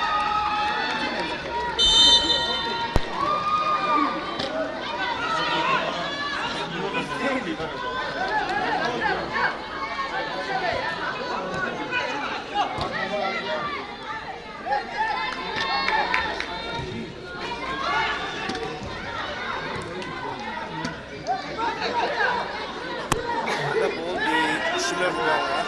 ད་ལྟ་བོ་འདི་ཤིམ་ལ་རུ་ཁག་ལ།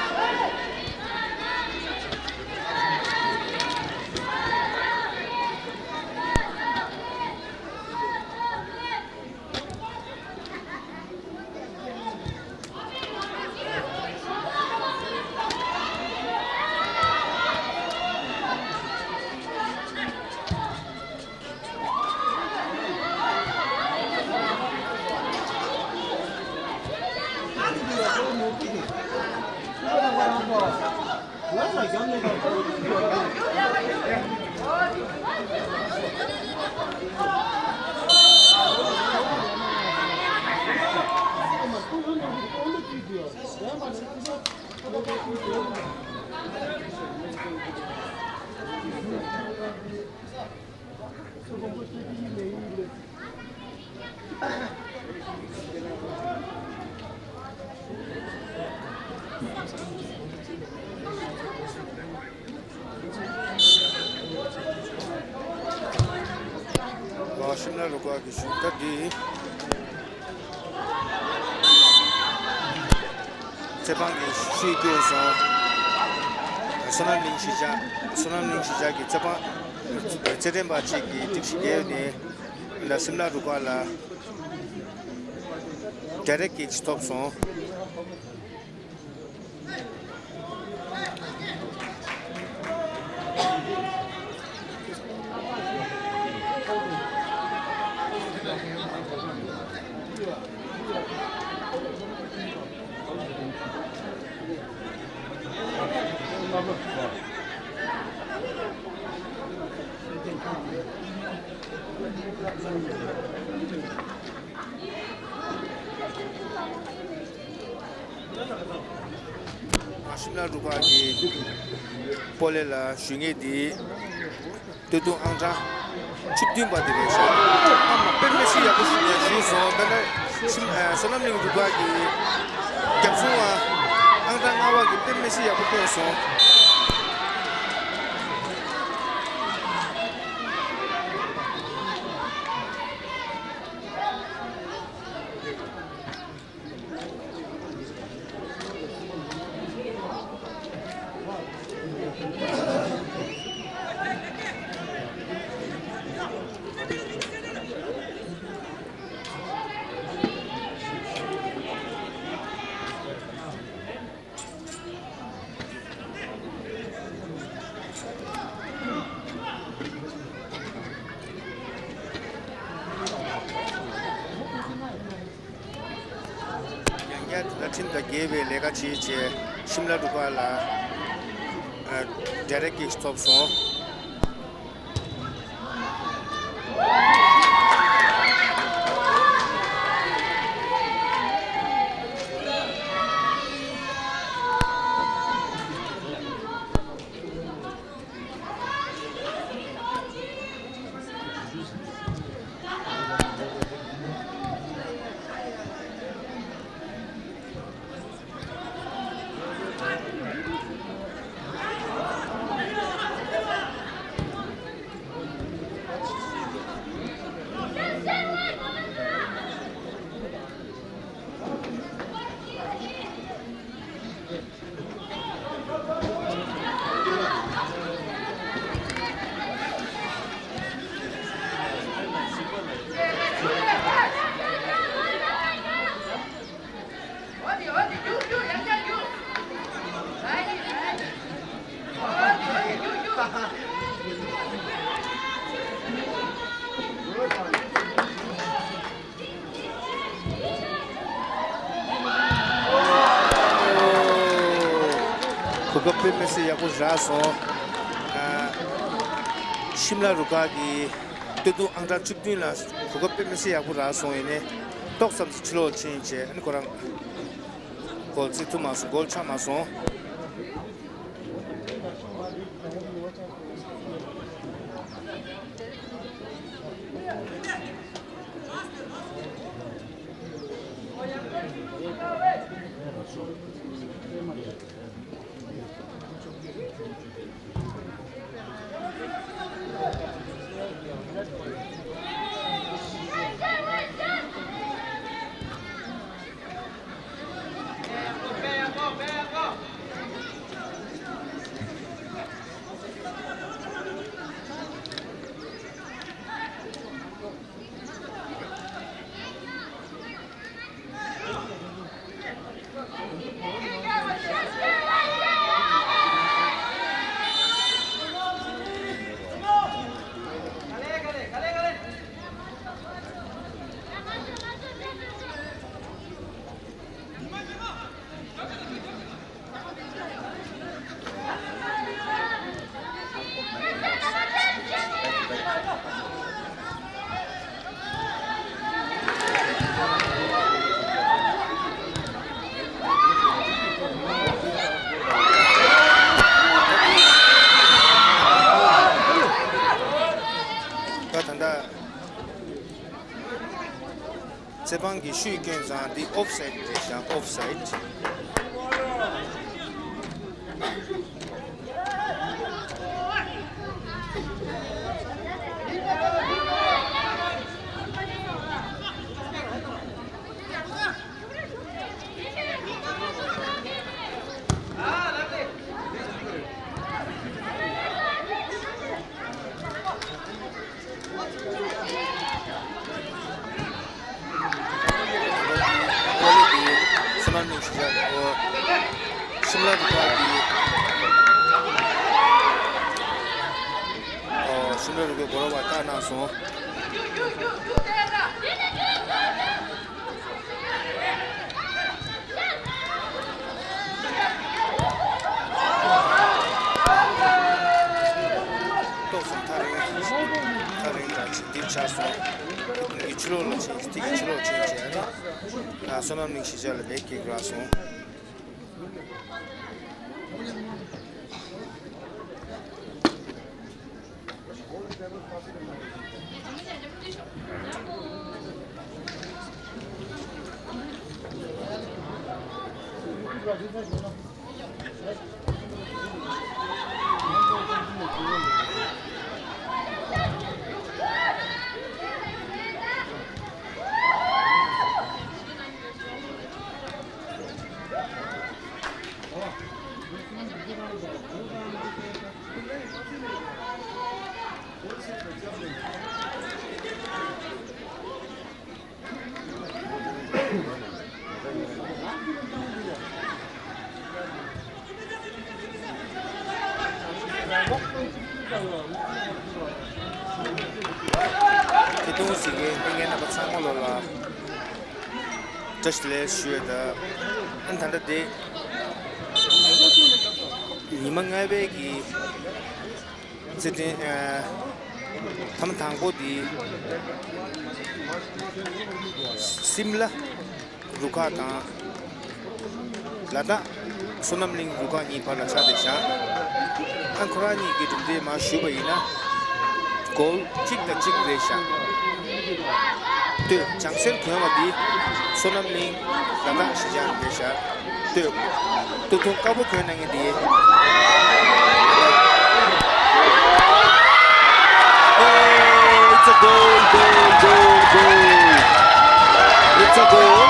ཤིམ་ལ་རུ་ཁག་གི་གཞུང་རྟ་འདི། རྩེད་འཕགས་ཀྱི་ཤུལ་བསྐྱོད་སོང་། བསོད་ནམས་གླིང་གཞིས་ཆགས། བསོད་ནམས་གླིང་གཞིས་ཆགས་ཀྱི་རྩེད་འཕགས། རྩེད་འགྲན་པ་གཅིག་གིས་ཏིག་ཤི་རྒྱལ་ནས་ཤིམ་ལ་རུ་ཁག་ལ་ཌའི་རེག་ཀིག་ཐོབ་སོང་། ཤིམ་ལ་རུ་ཁག་གི་སྤོ་ལོ་ལ་ཞུགས་མཁན་དེ་སྟོད་ཐུང་ཨང་གྲངས་བཅུ་བདུན་པ་དེ་རེད་ཤག་ཨ་མ་དཔེ་མི་སྲིད་ཡག་པོ་ཞིག་ཞུས་སོང་། ད་ལྟ་ཤིམ་ཨ་བསོད་ནམས་གླིང་རུ་ཁག་གི་རྒྱབ་སྲུང་བ་ཨང་གྲངས་ལྔ་པ་གིས་དཔེ་མི་སྲིད་ཡག་པོ་བསྟན་སོང་། ཡང་བསྐྱར་དེ་ལ་ཁྲིམས་དང་འགལ་བའི་ལས་ཀ་བྱས་བྱས་ཤིམ་ལ་རུ་ཁག་ལ་ཨ་ཌའི་རེག་ཀིག་ཐོབ་སོང་། གོ་སྐབས་དཔེ་མི་སྲིད་ཡག་པོ་རག་སོང་། ཨ། ཤིམ་ལ་རུ་ཁག་གི་སྟོད་ཐུང་ཨང་གྲངས་བཅུ་བདུན་ལ་གོ་སྐབས་དཔེ་མི་སྲིད་ཡག་པོ་རག་སོང་། ཡིན་ནའི་ཏོག་ཙམ་ཞིག་ཕྱི་ལོགས་ཕྱིན་བྱས། ཨ་ནི་ཁོ་རང་གོལ་རྩིས་ཐུབ་མ་སོང་། གོལ་ཆགས་མ་སོང་། ད་ད་ལྟ། རྩེད་འཕང་གི་ཤུད་བསྐྱོན་ཙང་འདི་ཨོཕ་སའིད་རེད་ཤག་ཨོཕ་སའིད། ཀོ་ལི་དེ་བསོད་ནམས་གླིང་གཞིས་ཆགས། ཨོ། ཤིམ་ལ་རུ་ཁག་གི། ཨོ། ཤིམ་ལ་རུ་ཁག་གོ་ལོག་པ་བཏང་གནང་སོང་། ཏོག་ཙམ་ཐག་རིང་། ཐག་རིང་དང་ཅིག་འདིར་ཆགས་སོང་། དེ་གི་ཕྱི་ལོགས་ལ་ཕྱིན། དེ་གི་ཕྱི་ལོགས་ཕྱིན་བྱས་ནས། ད་བསོད་ནམས་གླིང་གཞིས་ཆགས་ལ་བེད་སྐྱེལ་རག་སོང་། ཁྱེད་དུང་ཟིག་གི་ལྷན་རྒྱས་རྣམ་པ་ཚང་མ་ལོ་ལ། བཀྲ་ཤིས་བདེ་ལེགས་ཞུ་ཡོད། ད་ཨ་ནི་ད་ལྟ་དེ་ཉི་མ་ལྔ་པའི་གི་རྩེད་འགྲན། ཨ། ཐེངས་དང་པོ་དེ་སིམ་ལ་རུ་ཁག་དང་། ལ་དྭགས་བསོད་ནམས་གླིང་རུ་ཁག་གཉིས་བར་ལ་ཆགས་བསྡད་བཞག་ཨ། ཁོ་རང་གཉིས་ཀྱི་གྲུབ་འབྲས་མར་ཞུས་པ་ཡིན་ན། གོལ་གཅིག་དང་གཅིག་རེད་བཞག་ལྟོས། ལྗང་སེར་གྱོན་པ་འདི་བསོད་ནམས་གླིང་ལ་དྭགས་གཞིས་ཆགས་རེད་བཞག་ལྟོས། སྟོད་ཐུང་དཀར་པོ་གྱོན་གནང་མཁན་འདི། Oh, it's a goal, goal, goal, goal. It's a goal.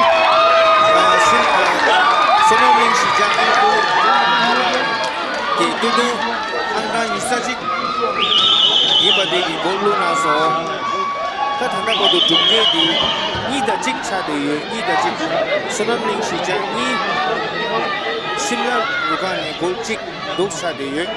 ཨ། ཤིན། ཨ། བསོད་ནམས་གླིང་གཞིས་ཆགས་ཀྱི་སྟོད་ཐུང་ཨང་གྲངས་ཉི་ཤུ་རྩ་གཅིག་ཡིན་པ་དེ་གིས་གོལ་བླུགས་གནང་སོང་། ད་ད་ལྟ་བར་དུ་གྲུབ་འབྲས་འདི་གཉིས་དང་གཅིག་ཆགས་བསྡད་ཡོད། གཉིས་དང་གཅིག་བསོད་ནམས་གླིང་གཞིས་ཆགས་གཉིས། ཤིམ་ལ་རུ་ཁག་ནས་གོལ་གཅིག་འདུག་ཆགས་བསྡད་ཡོད།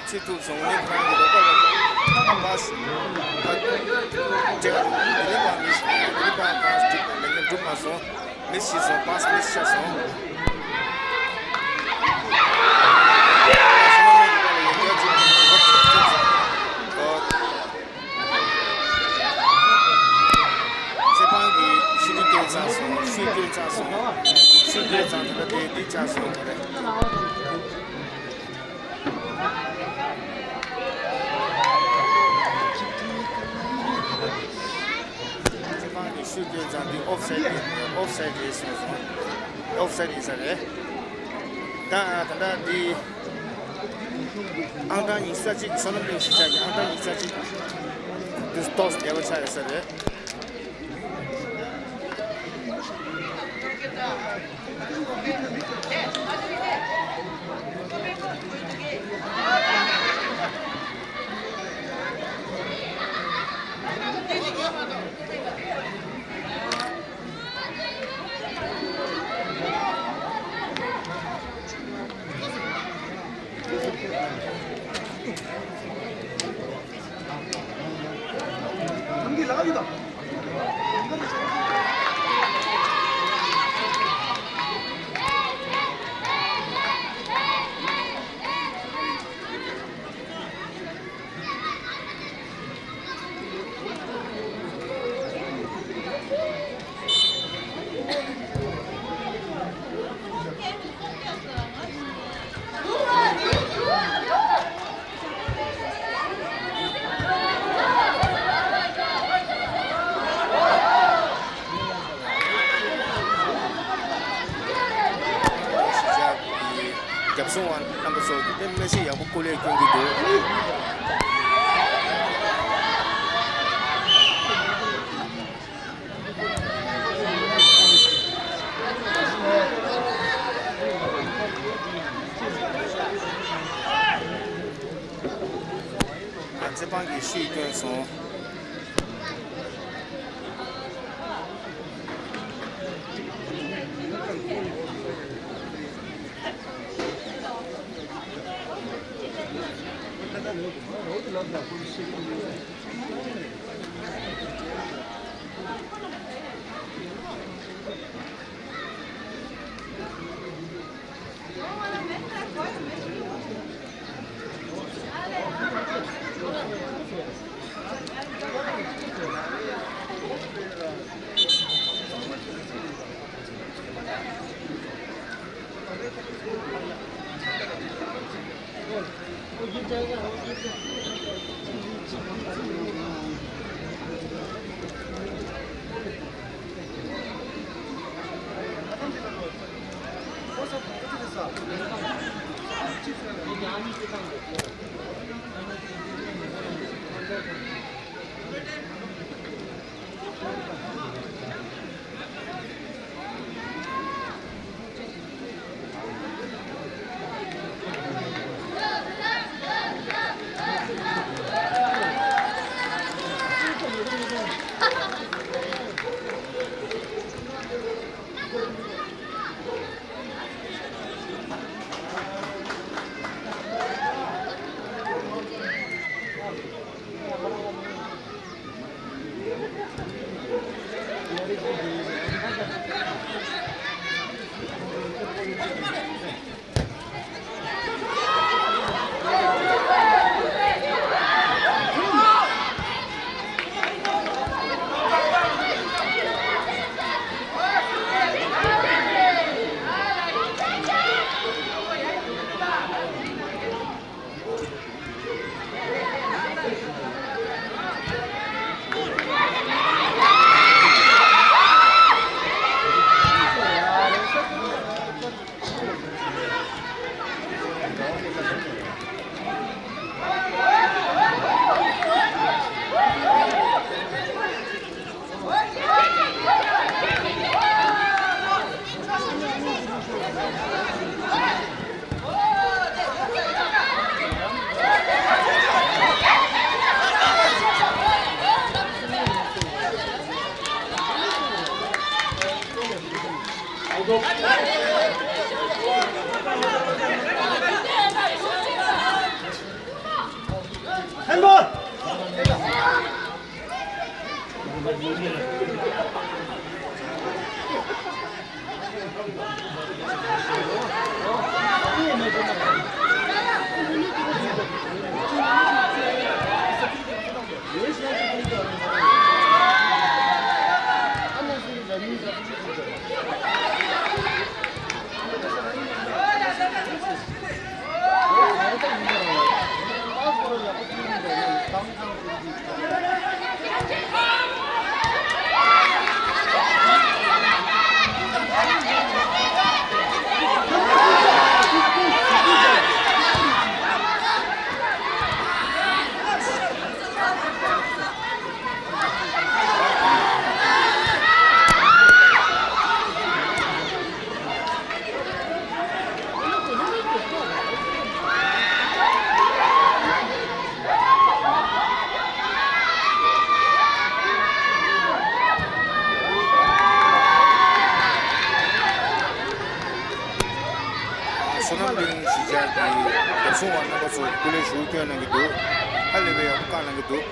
སྲིད་ཐུབ་སོང་། ནི་ཁོ་རང་གི་རོགས་པ་ལ་ཨ་པཱས་ཨ་ཏེ་ཀ་དེ་རིང་པ་མིས་དེ་རིང་པ་པཱས་སྒྲུབ་ལས་འགན་འགྲུབ་མ་སོང་། མིས་ཤི་སོང་། པཱས་མིས་ཤ་སོང་། ཚེ་དཔང་གིས་ཤུ་དུ་སྐྱོན་ཚར་སོང་། ཤུ་སྐྱོན་ཚར་སོང་། ཤུ་སྐྱོན་ཚར་དེ་ལ་དེ་འདི་ཆགས་སོང་ག་རེ། ཚེ་དཔང་གིས་ཤུ་སྐྱོན་ཚར་འདི་ཨོཕ་སའིཌ་རེད། ཨོཕ་སའིཌ་རེད་གསུངས་སོང་། ཨོཕ་སའིཌ་ཡིན་ས་རེད། ད་ད་ལྟ་འདི། ཨང་གྲངས་ཉི་ཤུ་རྩ་གཅིག་བསོད་ནམས་གླིང་གཞིས་ཆགས་ཀྱི་ཨང་གྲངས་ཉི་ཤུ་རྩ་གཅིག་འདི་ཏོག་ཙམ་བདེ་བ་ཆགས་ཡོད་ས་རེད། རྒྱབ་སྲུང་བ་རྣམ་པ་ཚོ་གིས་དཔེ་མི་སྲིད་ཡག་པོ་སྐུ་ལས་སྐྱོན་གྱི་འདུག་ཨ་ཚེ་དཔང་གིས་ཤུ་བསྐྱོན་སོང་། བསོད་ནམས་གླིང་གཞིས་ཆགས་ཀྱི་རྒྱབ་སྲུང་བ་རྣམ་པ་ཚོ་སྐུ་ལས་ཞུགས་སྐྱོན་གནང་གི་འདུག་ཧ་ལས་པའི་ཡག་པོ་བཀག་གནང་གི་འདུག་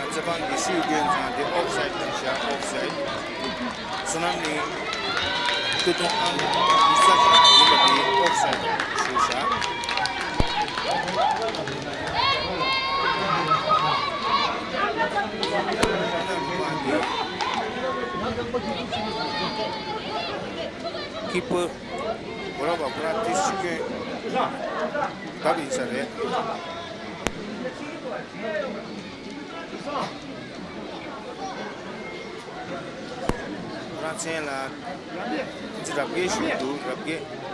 རྩེད་ཁང་གི་ཤུགས་རྒྱུན་ཚང་དེ་ཨོབ་སའིད་དང་བཞག་ཨོབ་སའིད། བསོད་ནམས་གླིང་སྟོད་ཐུང་ཨང་ཉི་ཤུ་རྩ་བཞི་ཡིན་པ་དེ་ཨོབ་སའིད་ཞུ་བཞག་ཀི་པར་གོ་ར་བ་ཁོ་ར་ཏིས་ཤི་ཀེ་ད་བིན་ས་རེད། ཁོ་རང་མཚན་ལ་ཨིན་ཇི་རབ་རྒྱས་ཞུ་འདུག་རབ་རྒྱས།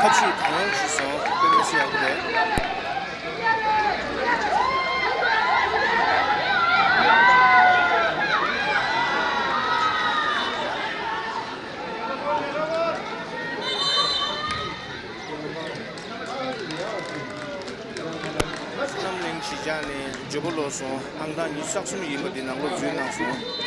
ཁ་ཆུས་གང་ཡོང་ཞིག་སོང་། དཔེ་མི་སྲིད་ཡག་པོ་རེད། བསོད་ནམས་གླིང་གཞིས་ཆགས་ནས་ཇོ་བོ་ལོ་སོང་ཨང་གྲངས་ཉི་ཤུ་རྩ་གསུམ་ཡིན་པ་འདི་ནང་ལོགས་འཛུལ་གནང་སོང་།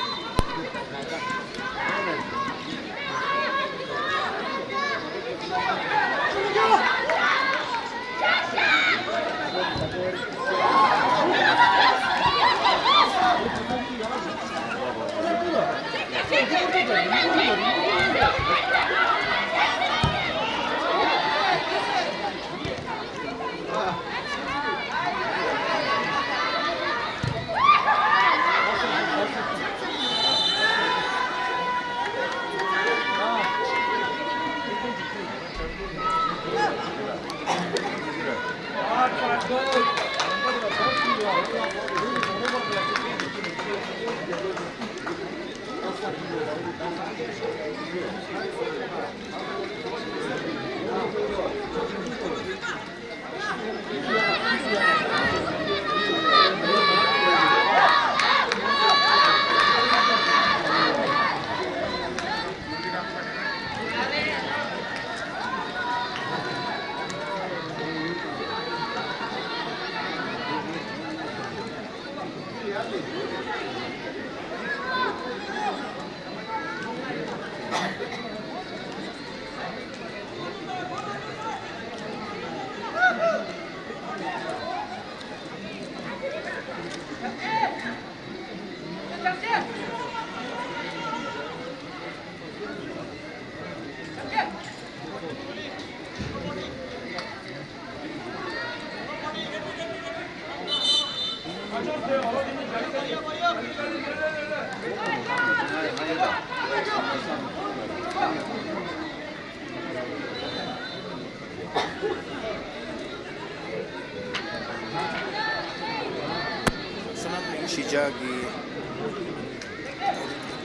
རྒྱ་གི་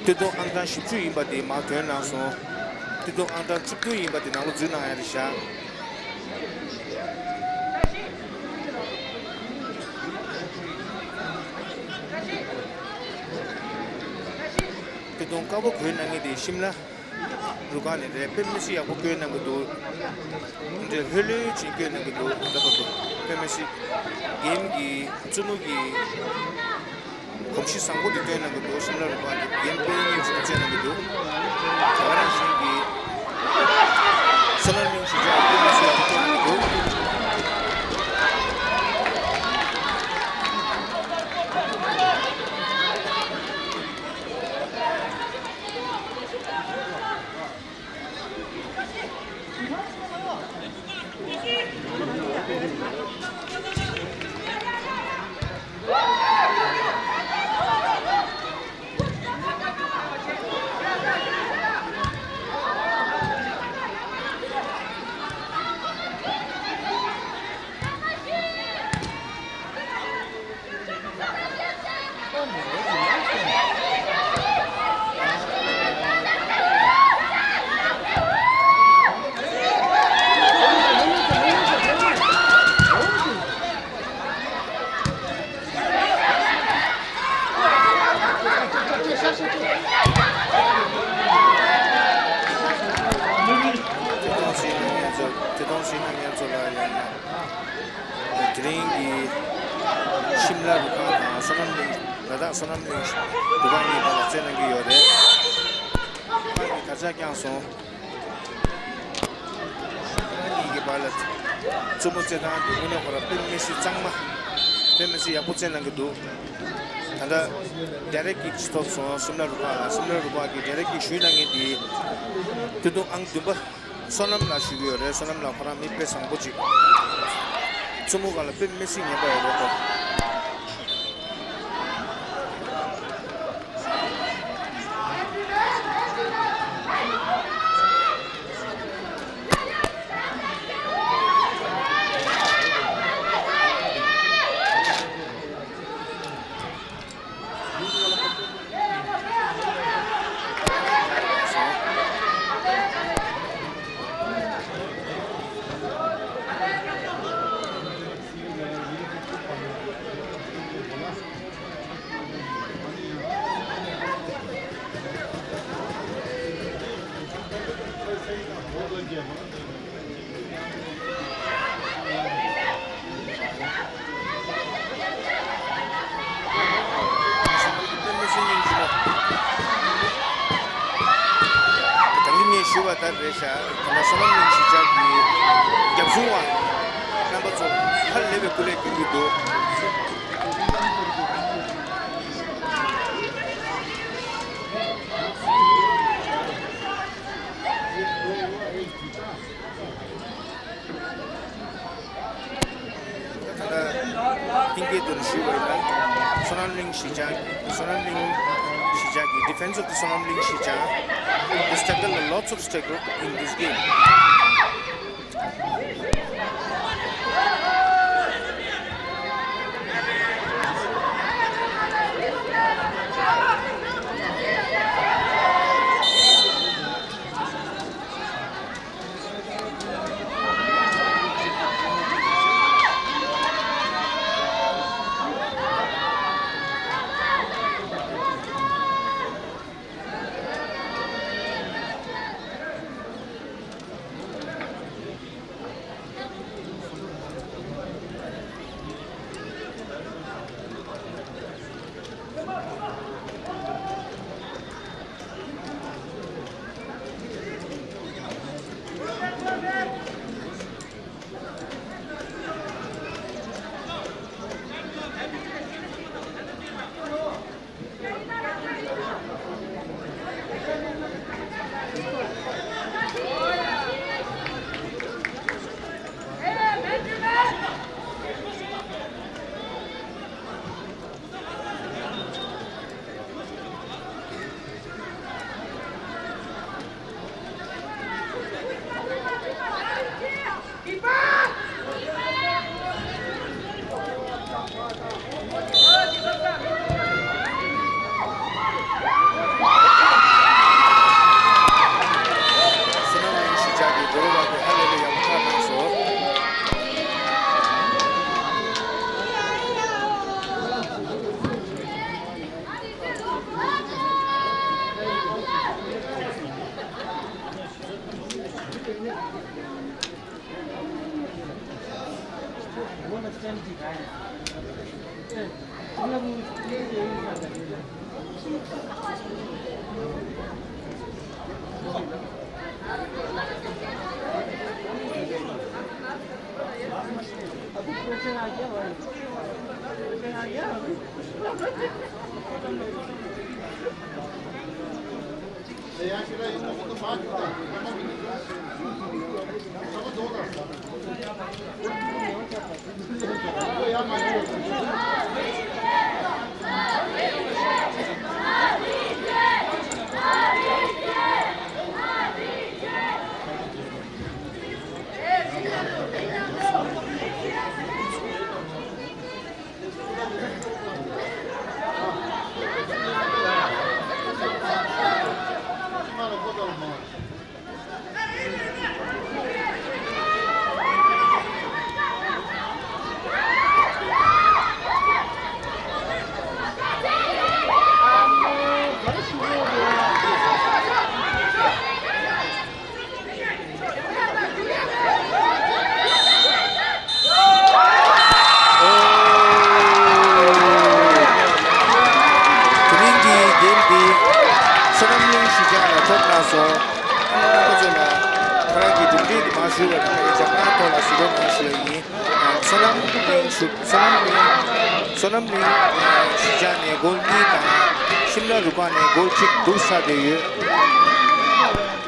སྟོད་ཐུང་ཨང་གྲངས་བཞི་བཅུ་ཡིན་པ་དེ་མར་ཐོན་གནང་སོང་། སྟོད་ཐུང་ཨང་གྲངས་བཅུ་བདུན་ཡིན་པ་དེ་ནང་ལ་འཛུལ་གནང་ཡ་རེད་ཤག་སྟོད་ཐུང་དཀར་པོ་གོན་གནང་མཁན་དེ་ཤིམ་ལ། རུ་ཁག་ནས་རེད། དཔེ་མི་སྲིད་ཡག་པོ་བསྐྱོད་གནང་གི་འདུག་འདྲ་ལྷོད་ལྷོད་ཅིག་བསྐྱོད་གནང་གི་འདུག་ད་བར་དུ་དཔེ་མི་སྲིད་རྒན་གྱི་བཙུན་མོ་གི་གོམས་གཤིས་བཟང་པོ་འདི་སྟོན་གནང་གི་འདུག་སིམ་ལ་རུ་ཁག་གི་རྒན་དཔེ་རྙིང་ཅིག་བཙལ་གནང་གི་འདུག་དེ་ག་ནང་བཞིན་གྱི་བསོད་ནམས་གླིང་གཞིས་ཆགས་དཔེ་མི་སྲིད་ཡག་པོ་བསྐྱོད་གནང་གི་འདུག་ཐད་གཏོང་ཞུས་གནང་མཁན་ཚོ་ཐད་གཏོང་ཞུས་གནང་མཁན་ཚོ་ལ་ཡང་ཡང་དེ་རིང་གི་ཤིམ་ལ་རུ་ཁག་དང་བསོད་ནམས་གླིང་ལ་དྭགས་བསོད་ནམས་གླིང་རུ་ཁག་གཉིས་བར་ལ་རྩེད་གནང་གི་ཡོད་རེད། ཁག་གི་དར་ཆ་བརྐྱངས་སོང་། གཉིས་ཀྱི་བར་ལ་བཙུན་མོ་རྩེད་ཐང་དེ་དངོས་གནས་ཁོ་རང་དཔེ་མི་སྲིད་གཙང་མ། དཔེ་མི་སྲིད་ཡག་པོ་རྩེད་གནང་གི་འདུག་ད་ལྟ་ཌའི་རེག་ཀིག་ཅིག་ཐོབ་སོང་། སིམ་ལ་རུ་ཁག་ལ། སིམ་ལ་རུ་ཁག་གི་ཌའི་རེག་ཀིག་ཞུས་གནང་མཁན་དེ་སྟོད་ཐུང་ཨང་བདུན་པ་བསོད་ནམས་ལགས་ཞུ་གི་ཡོད་རེད། བསོད་ནམས་ལགས་ཁོ་རང་མི་དཔེ་བཟང་པོ་ཅིག་བཙུན་མོ་སྒང་ལ་དཔེ་མི་སྲིད་ངན་པ་ཡོད་རེད་ཁོ། ད་གིན་ངས་ཞུས་པ་ལྟར་རེད་ཤག་ད་ལྟ་བསོད་ནམས་གླིང་གཞིས་ཆགས་ཀྱི་རྒྱབ་བཟུང་བ་རྣམ་པ་ཚོ་ཧ་ལས་པའི་སྐུ་ལས་སྐྱོན་གྱི་འདུག་ད་ལྟ་ལྷན་རྒྱས་དུ་ཞུས་པ་ཡིན་ན། བསོད་ནམས་གླིང་གཞིས་ཆགས། བསོད་ནམས་གླིང་གཞིས་ཆགས་ཀྱི་Defence of the Sonam Ling Shija has taken a lots of struggle in this game. དེ་རིང་གི་འགན་འདི་བསོད་ནམས་གླིང་གཞིས་ཆགས་ལ་ཐོབ་གནང་སོང་། ཁོ་ཚོ་ལ་ཁོ་རང་གི་གྲུབ་འབྲས་འདི་མ་ཞུས་པ་དང་ཁ་ཡི་ཇག་ནང་ཐོག་ལ་ཞུ་རོགས་གནང་ཞུ་ཡ་ཡིན། བསོད་ནམས་གླིང་ཞུ་བསོད་ནམས་གླིང་བསོད་ནམས་གླིང་གཞིས་ཆགས་ནས་གོལ་གཉིས་དང་ཤིམ་ལ་རུ་ཁག་ནས་གོལ་གཅིག་ལྡུག་ཚར་བསྡད་ཡོད།